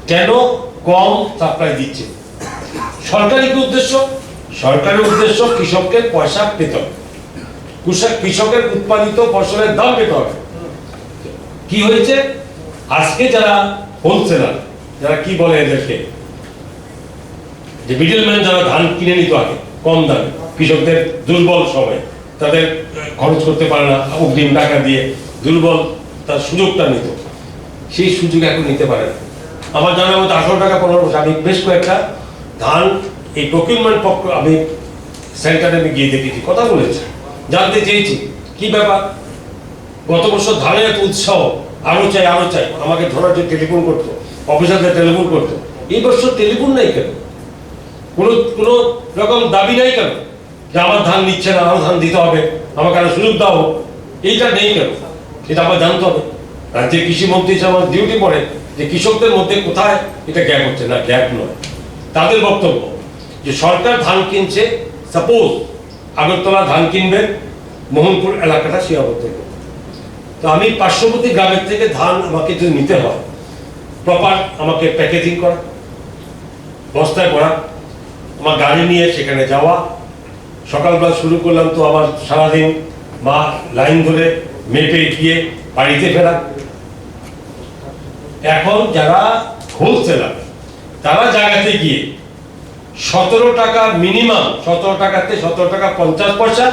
কেন কম সাপ্লাই দিচ্ছে? সরকারি কি উদ্দেশ্য? সরকারের উদ্দেশ্য কৃষকের পয়সা পেতে হবে, কৃষক কৃষকের উৎপাদিত ফসলের দাম পেতে হবে। কি হয়েছে? আজকে যারা হোলসেলার, যারা কি বলে এদেরকে, যে মিডলম্যান, যারা ধান কিনে নিত আগে কম দামে কৃষকদের দুর্বল সময়ে, তাদের খরচ করতে পারে না অগ্রিম টাকা দিয়ে, দুর্বল তার সুযোগটা নিত, সেই সুযোগ এখন নিতে পারে না। আমার জানা মতো আঠারো টাকা পনেরো পয়সা আমি বেশ কয়েকটা ধান এই প্রকিউরমেন্ট পক্ষ আমি সেন্টারে আমি গিয়ে দেখেছি, কথা বলেছি, জানতে চেয়েছি কি ব্যাপার। গত বছর ধানে এত উৎসাহ, আরো চাই, আরো চাই, আমাকে ধরার জন্য টেলিফোন করতো, অফিসারদের টেলিফোন করতো। এই বছর টেলিফোন নাই কেন? কোনো কোনো রকম দাবি নাই কেন যে আমার ধান নিচ্ছে না, আরো ধান দিতে হবে, আমাকে আরো সুযোগ দাও? এইটা নেই কেন? এটা আমার জানতে হবে। রাজ্যের কৃষি মন্ত্রী হিসেবে আমার ডিউটি পড়ে যে কৃষকদের মধ্যে কোথায় এটা গ্যাপ হচ্ছে। না, গ্যাপ নয়, তাদের বক্তব্য যে সরকার ধান কিনছে, সাপোজ আগরতলা ধান কিনবে, মোহনপুর এলাকাটা সীমাবদ্ধ করবে। তো আমি পার্শ্ববর্তী গ্রামের থেকে ধান আমাকে যদি নিতে হয়, প্রপার আমাকে প্যাকেজিং করা, বস্তায় ভরা, আমার গাড়ি নিয়ে সেখানে যাওয়া, সকালবেলা শুরু করলাম তো আমার সারাদিন বা লাইন ধরে মেপে গিয়ে বাড়িতে ফেরা। এখন যারা হোলসেলার, তারা জায়গাতে গিয়ে সতেরো টাকা মিনিমাম, সতেরো টাকাতে সতেরো টাকা পঞ্চাশ পয়সা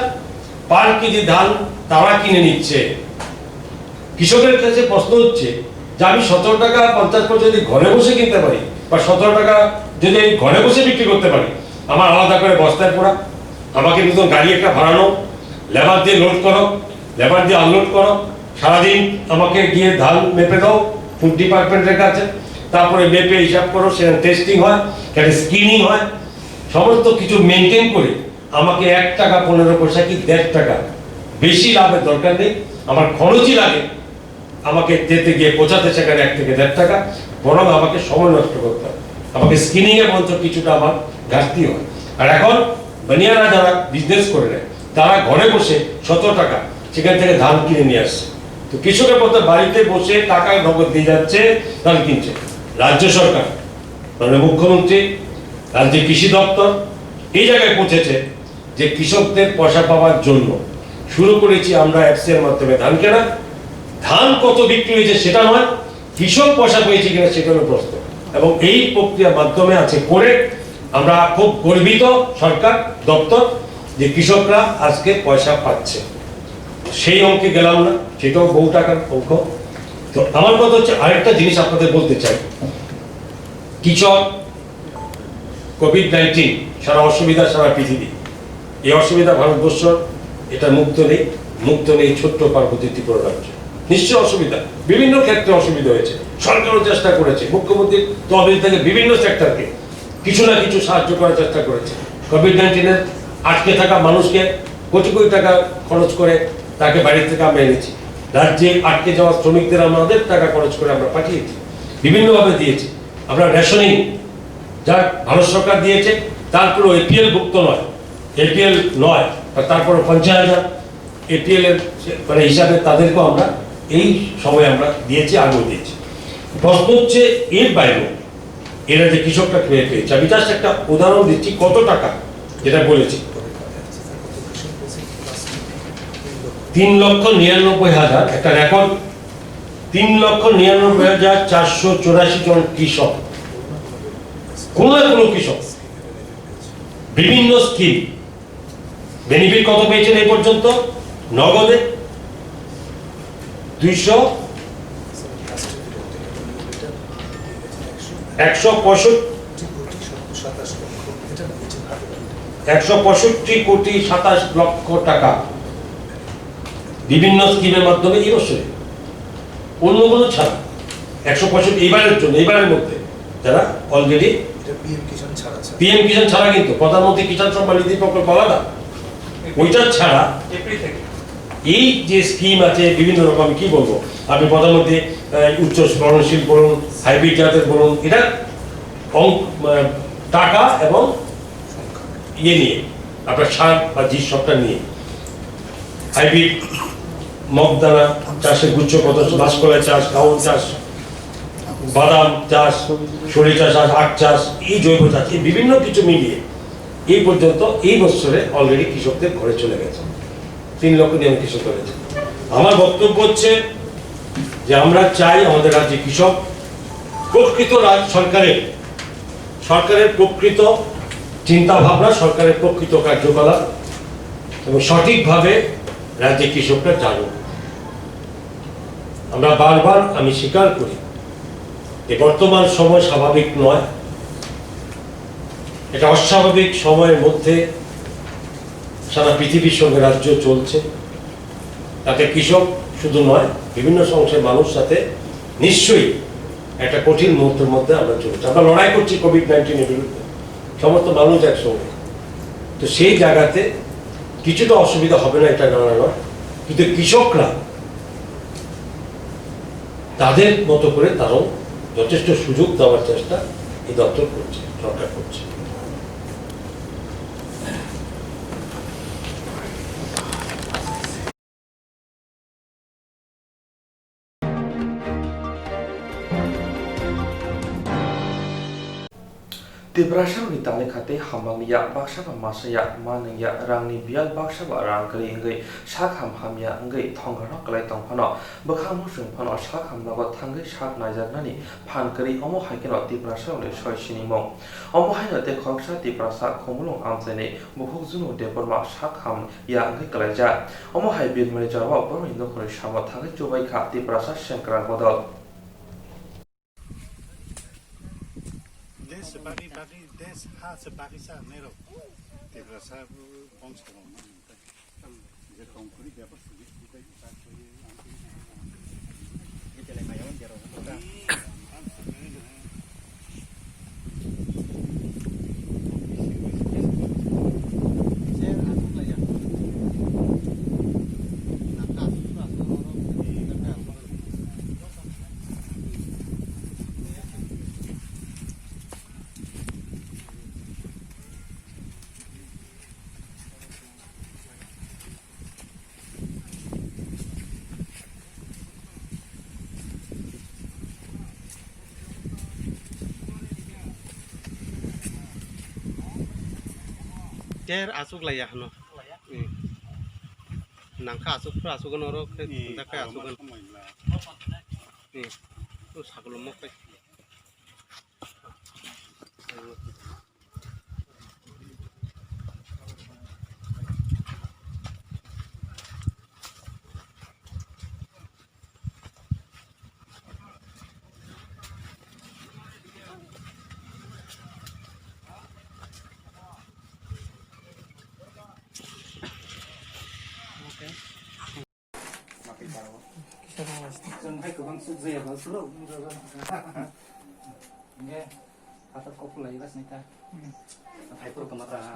পার কেজি ধান তারা কিনে নিচ্ছে। কৃষকের কাছে প্রশ্ন হচ্ছে যে আমি সতেরো টাকা পঞ্চাশ পয়সা যদি ঘরে বসে কিনতে পারি বা সতেরো টাকা যদি আমি ঘরে বসে বিক্রি করতে পারি, আমার আলাদা করে বস্তায় পোড়া, আমাকে নতুন গাড়ি একটা ভাড়ানো, লেবার দিয়ে লোড করো, লেবার দিয়ে আনলোড করো, সারাদিন আমাকে গিয়ে ধান মেপে দাও ফুড ডিপার্টমেন্টের কাছে, তারপরে মেপে হিসাব করো, সেখানে টেস্টিং হয়, সেখানে স্ক্রিনিং হয়, সমস্ত কিছু মেনটেন করে আমাকে এক টাকা পনেরো পয়সা কি দেড় টাকা, বেশি লাভের দরকার নেই, আমার খরচই লাগে আমাকে যেতে গিয়ে পৌঁছাতে সেখানে এক থেকে দেড় টাকা, বরং আমাকে সময় নষ্ট করতে হয়, আমাকে স্ক্রিনিং এ বরঞ্চ কিছুটা আমার ঘাটতি হয়। আর এখন বানিয়ারা যারা বিজনেস করে নেয়, তারা ঘরে বসে সতেরো টাকা সেখান থেকে ধান কিনে নিয়ে আসছে। তো কৃষকের মতো বাড়িতে বসে টাকা নগদ দিয়ে যাচ্ছে, ধান কিনছে। রাজ্য সরকার, মানে মুখ্যমন্ত্রী, রাজ্যের কৃষি দপ্তর এই জায়গায় পৌঁছেছে যে কৃষকদের পয়সা পাওয়ার জন্য শুরু করেছি আমরা এফসিআই এর মাধ্যমে ধান কেনা। ধান কত বিক্রি হয়েছে সেটা নয়, কৃষক পয়সা পেয়েছে কিনা সেটা হলো প্রশ্ন। এবং এই প্রক্রিয়ার মাধ্যমে আছে করে আমরা খুব গর্বিত সরকার দপ্তর যে কৃষকরা আজকে পয়সা পাচ্ছে। সেই অঙ্কে গেলাম না, সেটাও বহু টাকার অঙ্ক। তো আমার কথা হচ্ছে, আরেকটা জিনিস আপনাদের বলতে চাই, কৃষক, কোভিড নাইনটিন, সারা অসুবিধা সারা পৃথিবী। এই অসুবিধা ভারতবর্ষ এটা মুক্ত নেই, মুক্ত নেই ছোট্ট পার্বতী ত্রিপুরা রাজ্য। নিশ্চয় অসুবিধা, বিভিন্ন ক্ষেত্রে অসুবিধা হয়েছে। সরকারও চেষ্টা করেছে, মুখ্যমন্ত্রী তহবিল থেকে বিভিন্ন সেক্টরকে কিছু না কিছু সাহায্য করার চেষ্টা করেছে। কোভিড নাইনটিনের আটকে থাকা মানুষকে কোটি কোটি টাকা খরচ করে তাকে বাড়ি থেকে আমরা এনেছি। রাজ্যে আটকে যাওয়া শ্রমিকদের আমাদের টাকা খরচ করে আমরা পাঠিয়েছি, বিভিন্নভাবে দিয়েছি। আমরা রেশনিং, যা ভারত সরকার দিয়েছে, তারপরেও এপিএল ভুক্ত নয়, এপিএল নয়, আর তারপরে পঞ্চাশ হাজার এপিএল এর সে-, মানে হিসাবে তাদেরকেও আমরা এই সময় আমরা দিয়েছি, আগেও দিয়েছি। প্রশ্ন হচ্ছে এর বাইরেও এরা যে কৃষকরা পেয়ে পেয়েছে, আমি জাস্ট একটা উদাহরণ দিচ্ছি কত টাকা, যেটা বলেছি, তিন লক্ষ নিরানব্বই হাজার, একটা রেকর্ড, তিন লক্ষ নিরানব্বই হাজার চারশো চুরাশি জন কৃষক, কোনো না কোনো কৃষক বিভিন্ন স্কিম বেনিফিট কত পেয়েছেন এই পর্যন্ত? নগদে দুইশো, একশো পঁয়ষট্টি, একশো পঁয়ষট্টি কোটি সাতাশ লক্ষ টাকা বিভিন্ন স্কিমের মাধ্যমে এই বছরে, অন্যগুলো ছাড়া, একশো পঁয়ষট্টি এইবারের জন্য, এইবারের মধ্যে যারা অলরেডি, এটা পিএম কিষাণ ছাড়া, স্যার। পিএম কিষাণ ছাড়া, কিন্তু প্রধানমন্ত্রী কিষাণ সম্মান নিধি প্রকল্প আলাদা, ওইটা ছাড়া এপ্রিল থেকে। এই যে স্কিম আছে বিভিন্ন রকম, কি বলবো, আপনি প্রধানমন্ত্রী আহ, উচ্চ ফলনশীল বলুন, হাইব্রিড জাতের বলুন, এটা অঙ্ক, আহ, টাকা এবং ইয়ে নিয়ে, আপনার সার বা জিনিস সবটা নিয়ে, হাইব্রিড মগদানা চাষের গুচ্ছ পদ্ধতি, মাসকলাই চাষ, কাউন চাষ, বাদাম চাষ, সরিষা চাষ, আখ চাষ, এই জৈব চাষ, এই বিভিন্ন কিছু মিলিয়ে এই পর্যন্ত এই বছরে অলরেডি কৃষকদের ঘরে চলে গেছে তিন লক্ষ নিরানব্বই কৃষক রয়েছে। আমার বক্তব্য হচ্ছে যে আমরা চাই আমাদের রাজ্যে কৃষক প্রকৃত রাজ সরকারের, সরকারের প্রকৃত চিন্তাভাবনা, সরকারের প্রকৃত কার্যকলাপ এবং সঠিকভাবে রাজ্যে কৃষকরা জানুক। আমরা বারবার আমি স্বীকার করি যে বর্তমান সময় স্বাভাবিক নয়, এটা অস্বাভাবিক সময়ের মধ্যে সারা পৃথিবীর সঙ্গে রাজ্য চলছে। তাতে কৃষক শুধু নয়, বিভিন্ন অংশের মানুষ, সাথে নিশ্চয়ই একটা কঠিন মুহূর্তের মধ্যে আমরা চলছি। আমরা লড়াই করছি কোভিড নাইন্টিনের বিরুদ্ধে, সমস্ত মানুষ একসঙ্গে। তো সেই জায়গাতে কিছুটা অসুবিধা হবে না, এটা জানা নয়, কিন্তু কৃষকরা তাদের মতো করে তারাও যথেষ্ট সুযোগ দেওয়ার চেষ্টা এই দপ্তর করছে, সরকার করছে। Tiprasarokni talika tei hamlangni yak baksa ba masa ya, manwng ya, rangni biyal baksa ba rang kwrwi wngwi sak ham hamya wngwi thongkharno kwlai tong phano, bwkhak muchung phano sak hamnogo thangwi sak naijaknani phan kwrwi, omo hai kheno Tiprasarokni soi sinimung. Omo haino tei khoroksa Tiprasa Khumulwng amchaini bukhuk Junu Debbarma sak ham ya wngwi kwlaijak. Omo hai birmani jorao borokni nukhungni samo thangwi chubaikha Tiprasa sengkrak bodol. Desh bagwi bagwi desh ha se bagwi sa nero. Tiprasa bongso rok ma nta. Je tong kuri bepar sidi kutai kutai kuri ang kuri. Cher aswk laiya hwno. Nangkha aswk phuru aswk no oro khe thumjak khe aswk no. Saklo mokhe. Chwng hai kwbang chukjaya ba swrwk nukjago. Hwnkhe hathar kok phulai gas ni ta. Hai phuru kwma ta ha.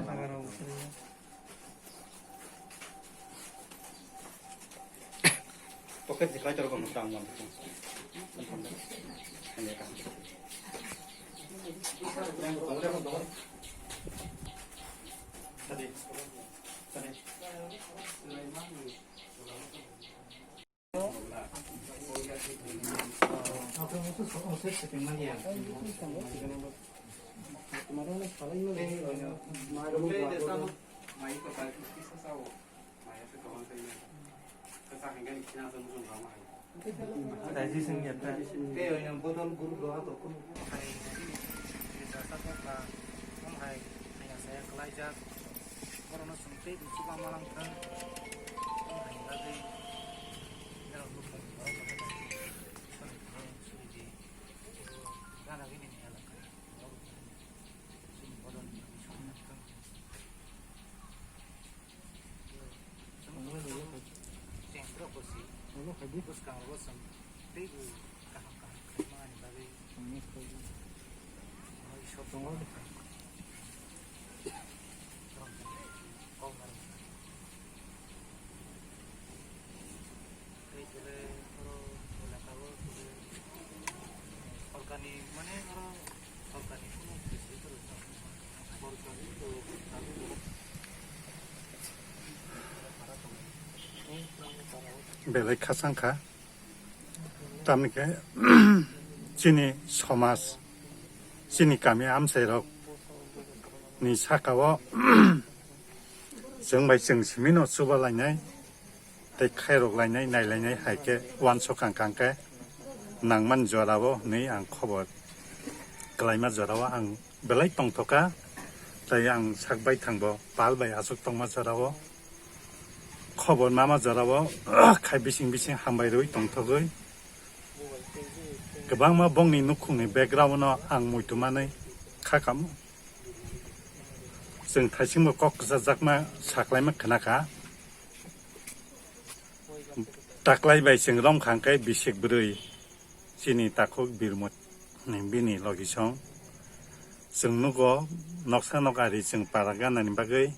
Pocket ni kaitor ko mutang man. Tadi. Tadi. Tei oino bodol group roha to kunu. Hai, rijak tabok ba, tong hai, haiya saya kelaijak. Borokno chwng tei bo chuba manang thang. Tong hai bagwi, borok nukhung borok no hai. Sori thang, sori di. Gana gini ni elaka. Borok no hai. Chwng bodol ni bagwi sori thang. Chwng borok bo si. Bwskango bo chwng tei bo kaham kaham khlaimani bagwi. Tongo. Kok narwkha. Belai khasang kha. Tamni khe chini somaj, chini kami amchairok ni saka o chwng bai chwng simi no chuba lainai tei khairok lainai, nai lainai hai khe uansuk ang kang khe nangmani jora o hinwi ang khobor kwlaima jora o ang belai tongthokha, tei ang sak baithang bo pal bai aswk tongma jora o khobor mama jora o khai bising bising hambai rwi tongthogwi kwbangma bongni nukhungni background no ang muitu manwi kha kamo. Chwng thaichingbo kok kwchajakma saklaima khna kha. Taklai bai chwng romkha hwnkhe bisik bwrwi chini takhuk Birmut ni bini logisong. Chwng nugo noksa nok ari chwng para ganani bagwi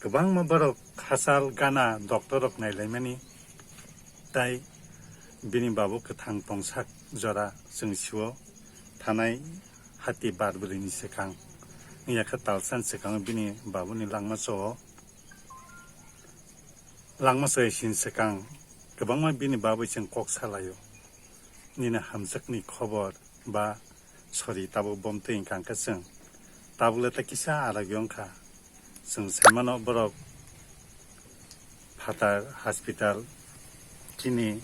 kwbangma borok hachal gana doctor rok nailaimani, tai bini babu kwthang tongsak jora chwng sio thanai hati bar bwrwini swkang wngya khe talsani swkango bini babuni langma cho-o. Langma chaya sini swkang kwbangma bini bagwi chwng kok salaio. Nini hamjakni khobor ba sori tabuk bomtwi wngkha hwnkhe chwng tabukle tei kisa aragwi wngkha. Chwng saimano borok phatar hospital chini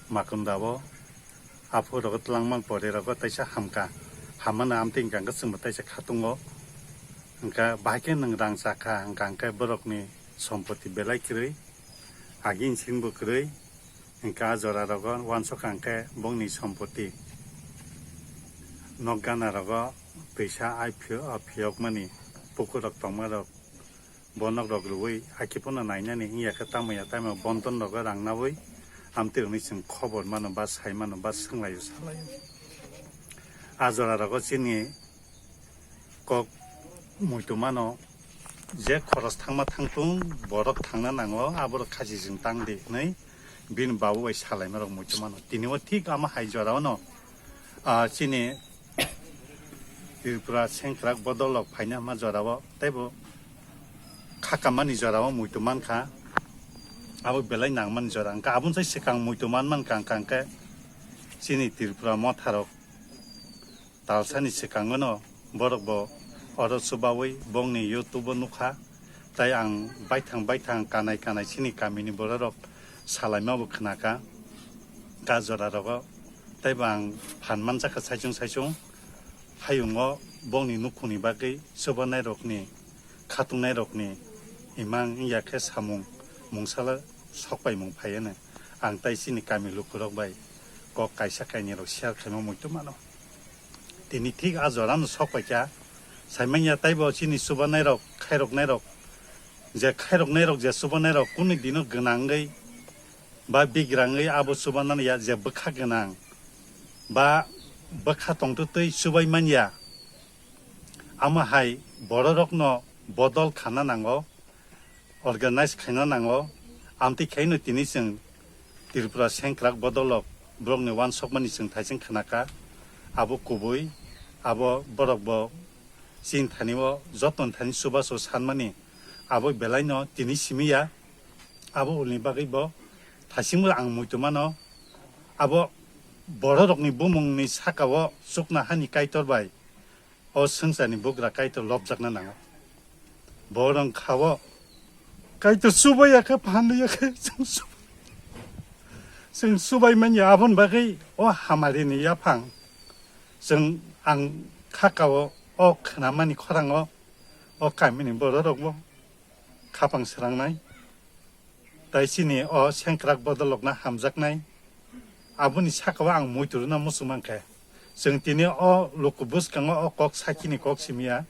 Makundao aphuru rogo twlangma pore rogo teisa hamkha. Hammano amtwi wngkha hwnkhe chwngbo teisa khatungo. Wngkha bahai khe nwng rang chakha wngkha hwnkhe borokni sompoti belai kwrwi, agini singbo kwrwi, hwnkhe a jora rogo uansukha hwnkhe bongni sompoti nok gana rogo twisa ai phiyok, phiyokmani pukur rok tongma rok, bonok rok rwui hakhe phano nainani wngya khe tamo ya tamo bonton rogo rang naui amtwi rokni chwng khobor mano ba sai mano ba swnglaio salaio. A jora rogo chini kok muitu mano, je khoros thangma thangtung borok thangna nango, aborok khasi chwng tang di hinwi bini babu bai salaima rok muitu mano. Tini o thik ama hai jora ono, ah, chini Tripura sengkrak bodol rok phaina ma jora o, tei bo khakamani jora o muitu mankha, abo belai nangmani jora. Hwnkha aboni sai swkang muitu man mankha, hwnkha hwnkhe chini Tripura motha rok talsani swkango no borok bo oro chubaui bongni YouTube o nukha, tai ang baithang baithang kanai kanai chini kamini bororok salaima bo khnakha, ka jora rogo, tei bo ang phan manjakha saichung saichung hayungo bongni nukhungni bagwi chubanai rokni khatungnai rokni imang wngya khe samung mungsala sokpaimung phaiya no. Ang tai chini kami lukurok bai kok kaisa kainwi rok share khaima muitu mano. Tini thik a jora no sok paikha. Saimanya taibo chini chubanai rok, khairoknai rok, je khairoknai rok, je chubanai rok kunu dino gwnangwi ba bigrangwi abo chubanani ya je bwkha gwnang ba bwkha tongtwtwi chubai manya. Amo hai bororokno bodol khana nango, organize khaina nango. Amtwi khaino tini chwng Tripura sengkrak bodolrok borokni uansukmani chwng thaising khnakha. Abo kubui, abo borok bo chini thani o joto ni thani chubachu sanmani abo belaino tini simi ya. Abo ulni bagwi bo thaisingbo ang muitu mano. Abo bororokni bumungni saka o chukna hani Kaitor bai o swngcharni bugra Kaitor lobjakna nango. Borok kha o Kaitor chubai ya khe, phan ya khe, chwng su-, chwng chubai manya. Aboni bagwi o hamarini yaphang chwng ang khaka o, o khnamani khorango o kamini bororokbo khapang srangnai. Tai chini o sengkrak bodolokna hamjaknai. Aboni sakao ang muitu rwna muchung mankhe, chwng tini o luku bwskango o kok sakini kok simiya,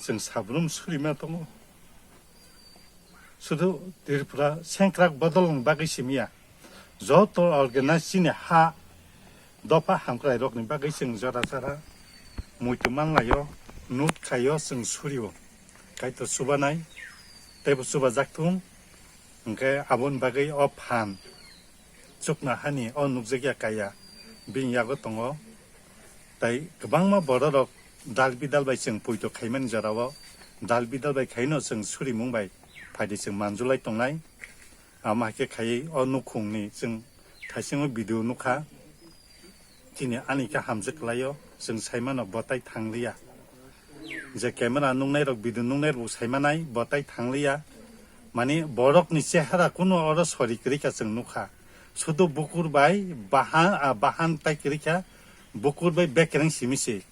chwng sabrum surima tongo. Sudu Tripura sengkrak bodolni bagwi simiya, joto organize chini ha dopha hamkrai rokni bagwi chwng jora jora muitu manlaio, nut khaio, chwng surio. Kaitor chubanai, teibo chubajak thung. Hwnkhe aboni bagwi o phan chukna hani o nukjakya kaya bini yago tongo. Tai kwbangma bororok dal bidal bai chwng poito khaimani jorao dal bidal bai khaino chwng surimung bai phaidi chwng manjulai tongnai. Amo hai khe khaiwi o nukhungni chwng thaisingo video nukha. Chini ani khe hamjwk kwlaio, chwng saimano bo tai thangliya. Je camera nuknairok, video nuknairok bo saimanai bo tai thangliya. Mani borokni chehara kunu oro sori kwrwi kha chwng nukha. Sudu bukur bai bahan, ah, bahan tai kwrwi kha, bukur bai bekereng simi se.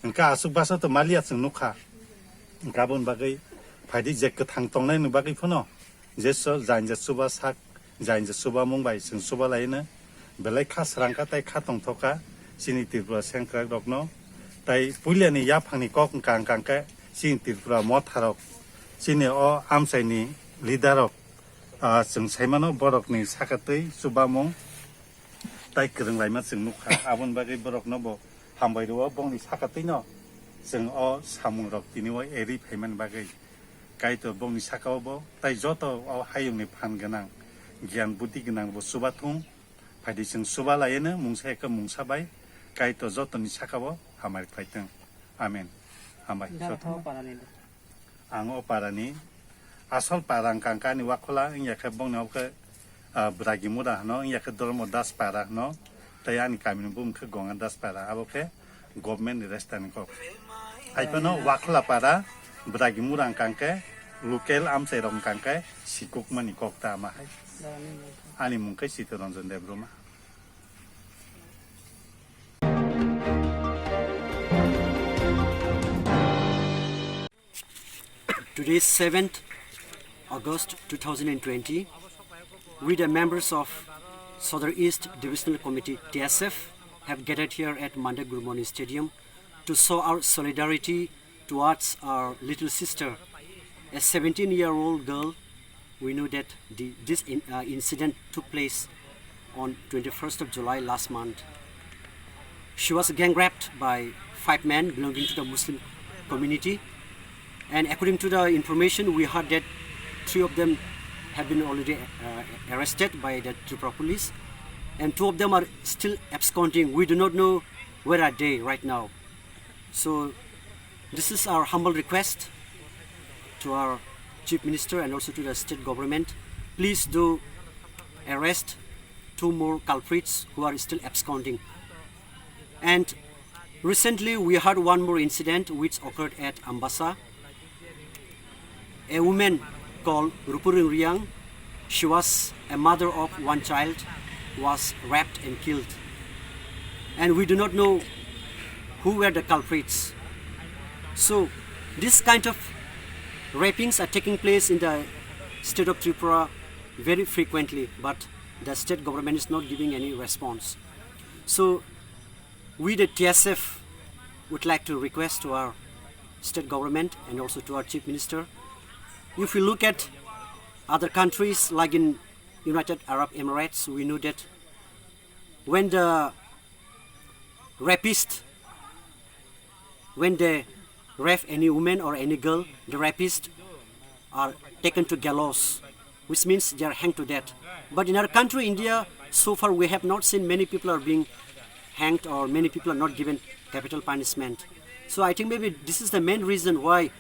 Hwnkhe aswk basa to maliya chwng nukha. Hwnkhe aboni bagwi phaidi je kwthang tongnaini bagwi phano je so jainja chuba sak, jainja chubamung bai chwng chuba laino. Belai kha srang kha tai kha tongthok kha chini Tripura sengkrak rokno. Tai puilani yaphangni kok wngkha wngkha hwnkhe chini Tripura motharok, chini o amchaini leader rok, ah, chwng saimano borokni sakatwi chubamung tai kwrwng laima chwng nukha. Aboni bagwi borokno bo hambai rwo, bongni sakatwino chwng o samungrok tini o eri phaimani bagwi. Kaitor bongni sakao bo tai joto o hayungni phan gwnang, giyan buddhi gwnang bo chubathung. Phaidi chwng chuba laiano mungsa ekhe mungsa bai Kaitor jotoni sakao hamari khlaithung. Amen. Hambai. Dara jotono. Thao parani do. Ang o parani asol para wngkha, wngkha ani Wakhola, wngya khe bongni obo khe, ah, Bragi Mura hwno, wngya khe Dharma Das para hwno, tei ani kamini bumung khe Gonga Das para, abo khe government ni resta ni kok. Hai phano Wakhola para, Bragi Mura wngkha khe local amchai rok wngkha khe sikukmani kok ta ama hai. Ani mung khe Chittaranjan Debbarma. Today is seventh August two thousand and twenty. We, the members of Sadar East Divisional Committee, T S F, have gathered here at Monday Gurumoni Stadium to show our solidarity towards our little sister, a seventeen-year-old girl. We know that the, this in, uh, incident took place on twenty-first of July last month. She was gang raped by five men belonging to the Muslim community. And according to the information, we heard that three of them have been already, uh, arrested by the Tripura police, and two of them are still absconding. We do not know where are they right now. So this is our humble request to our Chief Minister and also to the state government. Please do arrest two more culprits who are still absconding. And recently we had one more incident which occurred at Ambassa. A woman called Rupurung Riang, she was a mother of one child, was raped and killed. And we do not know who were the culprits. So, this kind of rapings are taking place in the state of Tripura very frequently, but the state government is not giving any response. So, we, the T S F, would like to request to our state government and also to our Chief Minister, if we look at other countries like in United Arab Emirates, we know that when the rapist, when they rape any woman or any girl, the rapist are taken to gallows, which means they are hanged to death. But in our country, India, so far we have not seen many people are being hanged or many people are not given capital punishment. So I think maybe this is the main reason why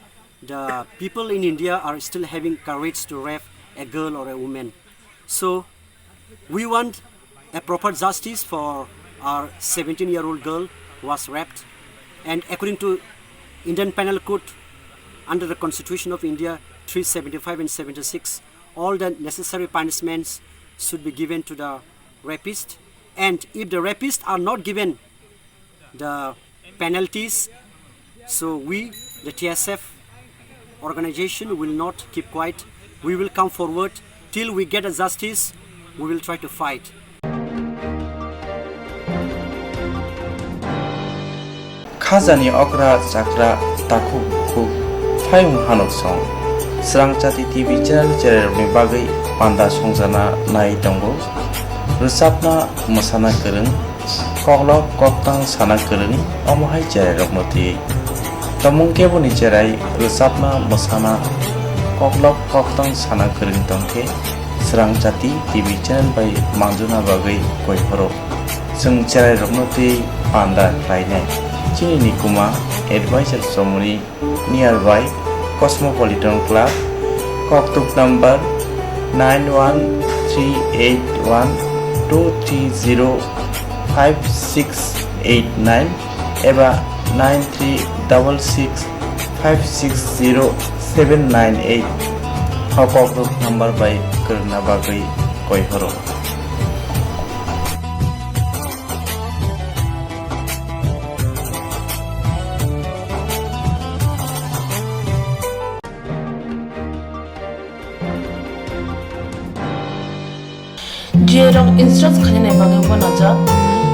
the people in India are still having courage to rape a girl or a woman. So we want a proper justice for our seventeen-year-old girl who was raped. And according to Indian Penal Code, under the Constitution of India, three seventy-five and seventy-six, all the necessary punishments should be given to the rapist. And if the rapists are not given the penalties, so we, the T S F organization, will not keep quiet. We will come forward till we get a justice. We will try to fight. Khajani okra chakra takhuk bukhuk phayung hanuk song. Srang Chati T V channel chererokni bagwi panda songjana nai tongo. Rwchapna mwsana kwrwng, koklop koktang sana kwrwng, omo hai chererokno twi. Tomung keboni cherai rwchapna mwsana koklop koktang sana kwrwng tongkhe Srang Chati T V channel bai manjuna bagwi koi phoro. Chwng cherairokno twi panda khlainai. Chini nikuma advisor chomoni nearby Cosmopolitan Club, koktuk number nine one three eight one two three zero five six eight nine eba nine three double six five six zero seven nine eight. O koktuk number bai kwrwngna bagwi koi horo. G A rok insurance khainani bagwi uanajak,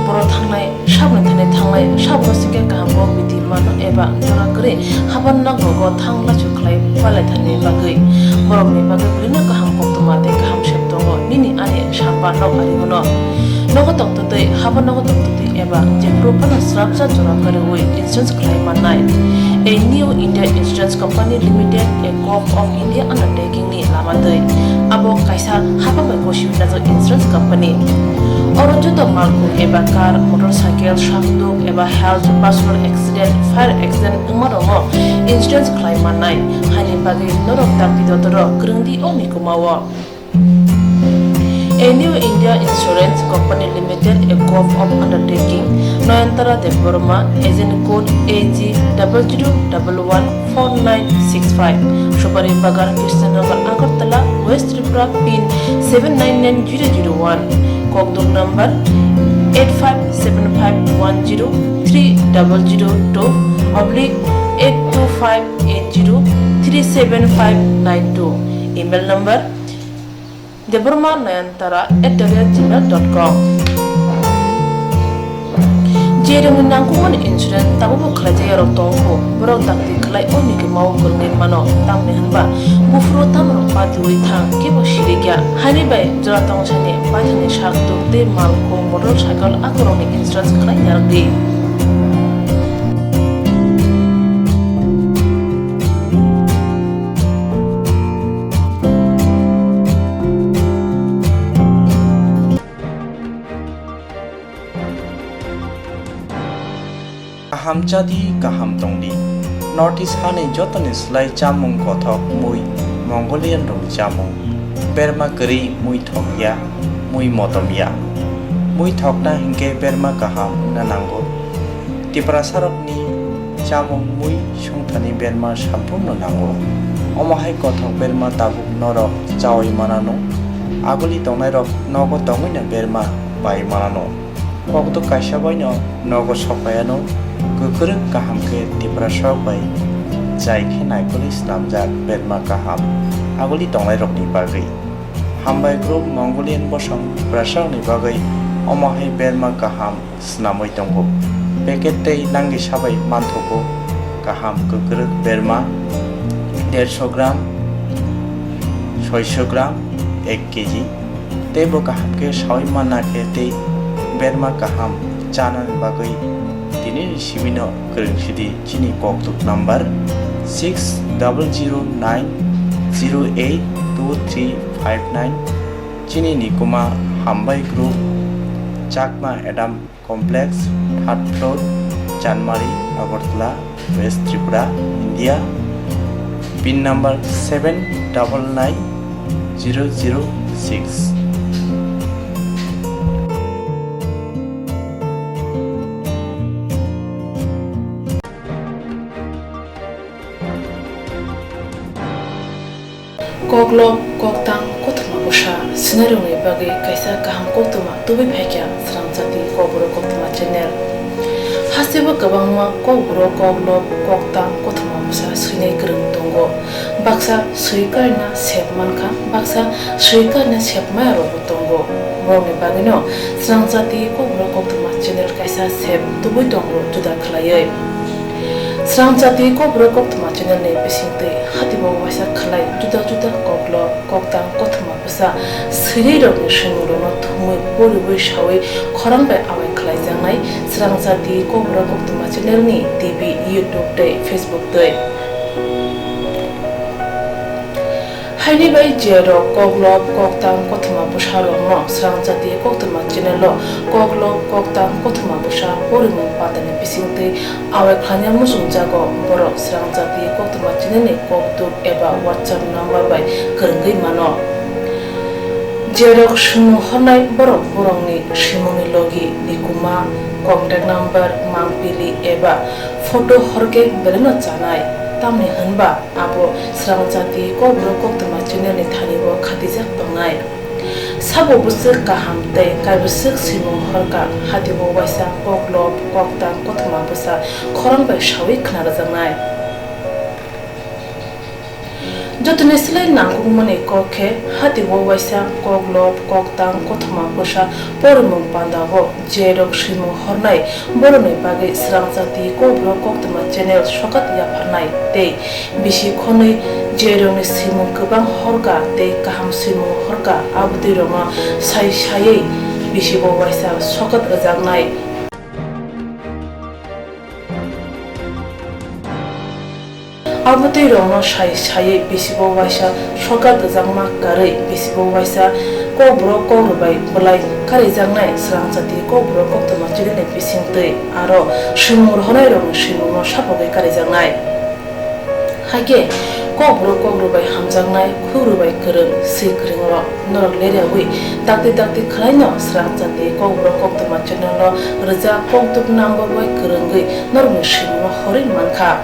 borok thangnai sabni thani thangnai sabno singkhe kaham bo bithi mano eba jora kwrwi haban nok rogo thang lachu khlai palaithani bagwi. Borokni bagwi belino kaham koktwma tei kaham sep tongo nini ani samba nok ari bono. Nogo tongtwtwi, haban nogo tongtwtwi eba jephuru phano srapsa jora kwrwi insurance khlai mannai. A New India Insurance Company Limited, a Gov of India undertaking ni lama twi. Abo kaisa hapang bai gosi wngjak insurance company. Oro joto malkhung eba car, motorcycle, sakduk eba health, personal accident, fire accident wngma rokno insurance khlai mannai. Haini bagwi norok dakti dotoro kwrwng di o mikuma o. A New India Insurance Company Limited, a Gov of Undertaking, Nayantara Debbarma, agent code A G double zero double one four nine six five, Supari Bagan, Krishnanagar, Agartala, West Tripura, pin seven nine nine zero zero one, kokduk number eight five seven five one zero three double zero two oblique eight two five eight zero three seven five nine two, email number Debbarma Nayantara at the rate gmail dot com. Jerokni nangkukmani insurance tabukbo khlaijak yarok tongo, borok dakti khlai o mikima o kwrwngwi mano, tamni hwnba buphuru tamrok patiwi thang kebo sirikya. Haini bai jora tongsani paithakni sak tuk tei malkhung motorcycle akorokni insurance khlai yarwkdi. Kaham chadi, kaham tongdi. North East hani jotoni slai chamung kothok mui Mongolian rokni chamung. Berma kwrwi mui thokya, mui motomya. Mui thokna hinkhe berma kaham wngna nango. Tiprasarokni chamung mui sungthani berma samphurno nango. Omo hai kothok berma tabuk norok chaui manano. Aguli tongnairok nogo tongwino berma pai manano. Kokduk kaisa baino nogo sokpaiano kwkrwk kaham khe Tiprasarok bai jai khe naikolwi snamjak berma kaham aguli tongnairokni bagwi. Hambai group Mongolian bosong Tiprasarokni bagwi omo hai berma kaham snamwi tongo. Packet tei nangni sabai manthogo kaham kwkrwk berma dersho gram, soisho gram, ek kg. Tei bo kaham khe saui manna khe tei berma kaham chanani bagwi tini ni simino kwrwng sidi chini kokduk number six double zero nine zero eight two three five nine. Chini nikuma Hambai Group, Chakma Adam Complex, third floor, Chanmari, Agartala, West Tripura, India. Pin number seven double nine zero zero six. Koklob, koktang, kothoma bwsa swinairokni bagwi kaisa kaham koktwma tubui phaikha Srangchati Kokborok Koktwma channel. Hasteo kwbangma kokborok, koklob, koktang, kothoma bwsa swinai kwrwng tongo. Baksa swi karina sep mankha, baksa swi karina sep maya rokbo tongo. Borokni bagwino Srangchati Kokborok Koktwma channel kaisa sep tubui tongo juda khlaiwi. Srangchati Kokborok Koktwma channel ni bisingtwi hatibo waisa khlai juda juda koklob, koktang, kothoma bwsa swinai rokni swimung rokno thumwi poriwi sawi khorang bai awai khlaijaknai Srangchati Kokborok Koktwma channel ni T V, YouTube tei Facebook twi. Haini bai je rok koklop koktang kothoma bwsa rokno Srangchati koktwma channel o koklop koktang kothoma bwsa porimung pandani bisingtwi awai khlaina muchungjago, borok Srangchati koktwma channel ni kokduk eba WhatsApp number bai kwrwngwi mano. Je rok swimung hornai borok borokni swimungni logi, nikuma, contact number, mangpili eba photo horkhe belaino chanai, tamni hwnba abo Srangchati kokborok koktwma channel ni thani o khatijak tongnai. Sabo bwswk kaham tei kaibwswk swimung horkha, hati o waisa koklop koktang kothoma bwsa khorang bai sawi khna rwjaknai. Jotoni slai nangkukmani kok khe, hati o waisa koklop koktang kothoma bwsa porimung panda o je rok swimung hornai borokni bagwi Srangchati kokborok koktwma channel sokat yapharnai tei bisi khonwi je rokni swimung kwbang horkha tei kaham swimung horkha, abotwi rokno sai saiwi bisi o waisa sokat rwjaknai. Abotwi rokno sai saiwi bisi o waisa sokat rwjakma karwi bisi o waisa kokborok kokrwbai bwlai karijaknai Srangchati kokborok koktwma channel ni bisingtwi aro swimung rohornai rokni swimungno sapogwi karijaknai. Haikhe kokborok kokrwbai hamjaknai, khukrwbai kwrwng, swi kwrwng rok norok leriawi dakti dakti khwlaino Srangchati kokborok koktwma channel o rwjak kokduk number bai kwrwngwi norokni swimungno horwi mankha.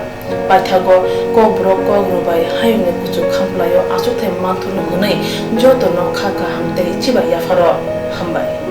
Paithago kokborok kokrwbai hayungni kuchuk khamplaio achukthai manthurno hwnwi jotono kha kaham tei chibai yapharo. Hambai.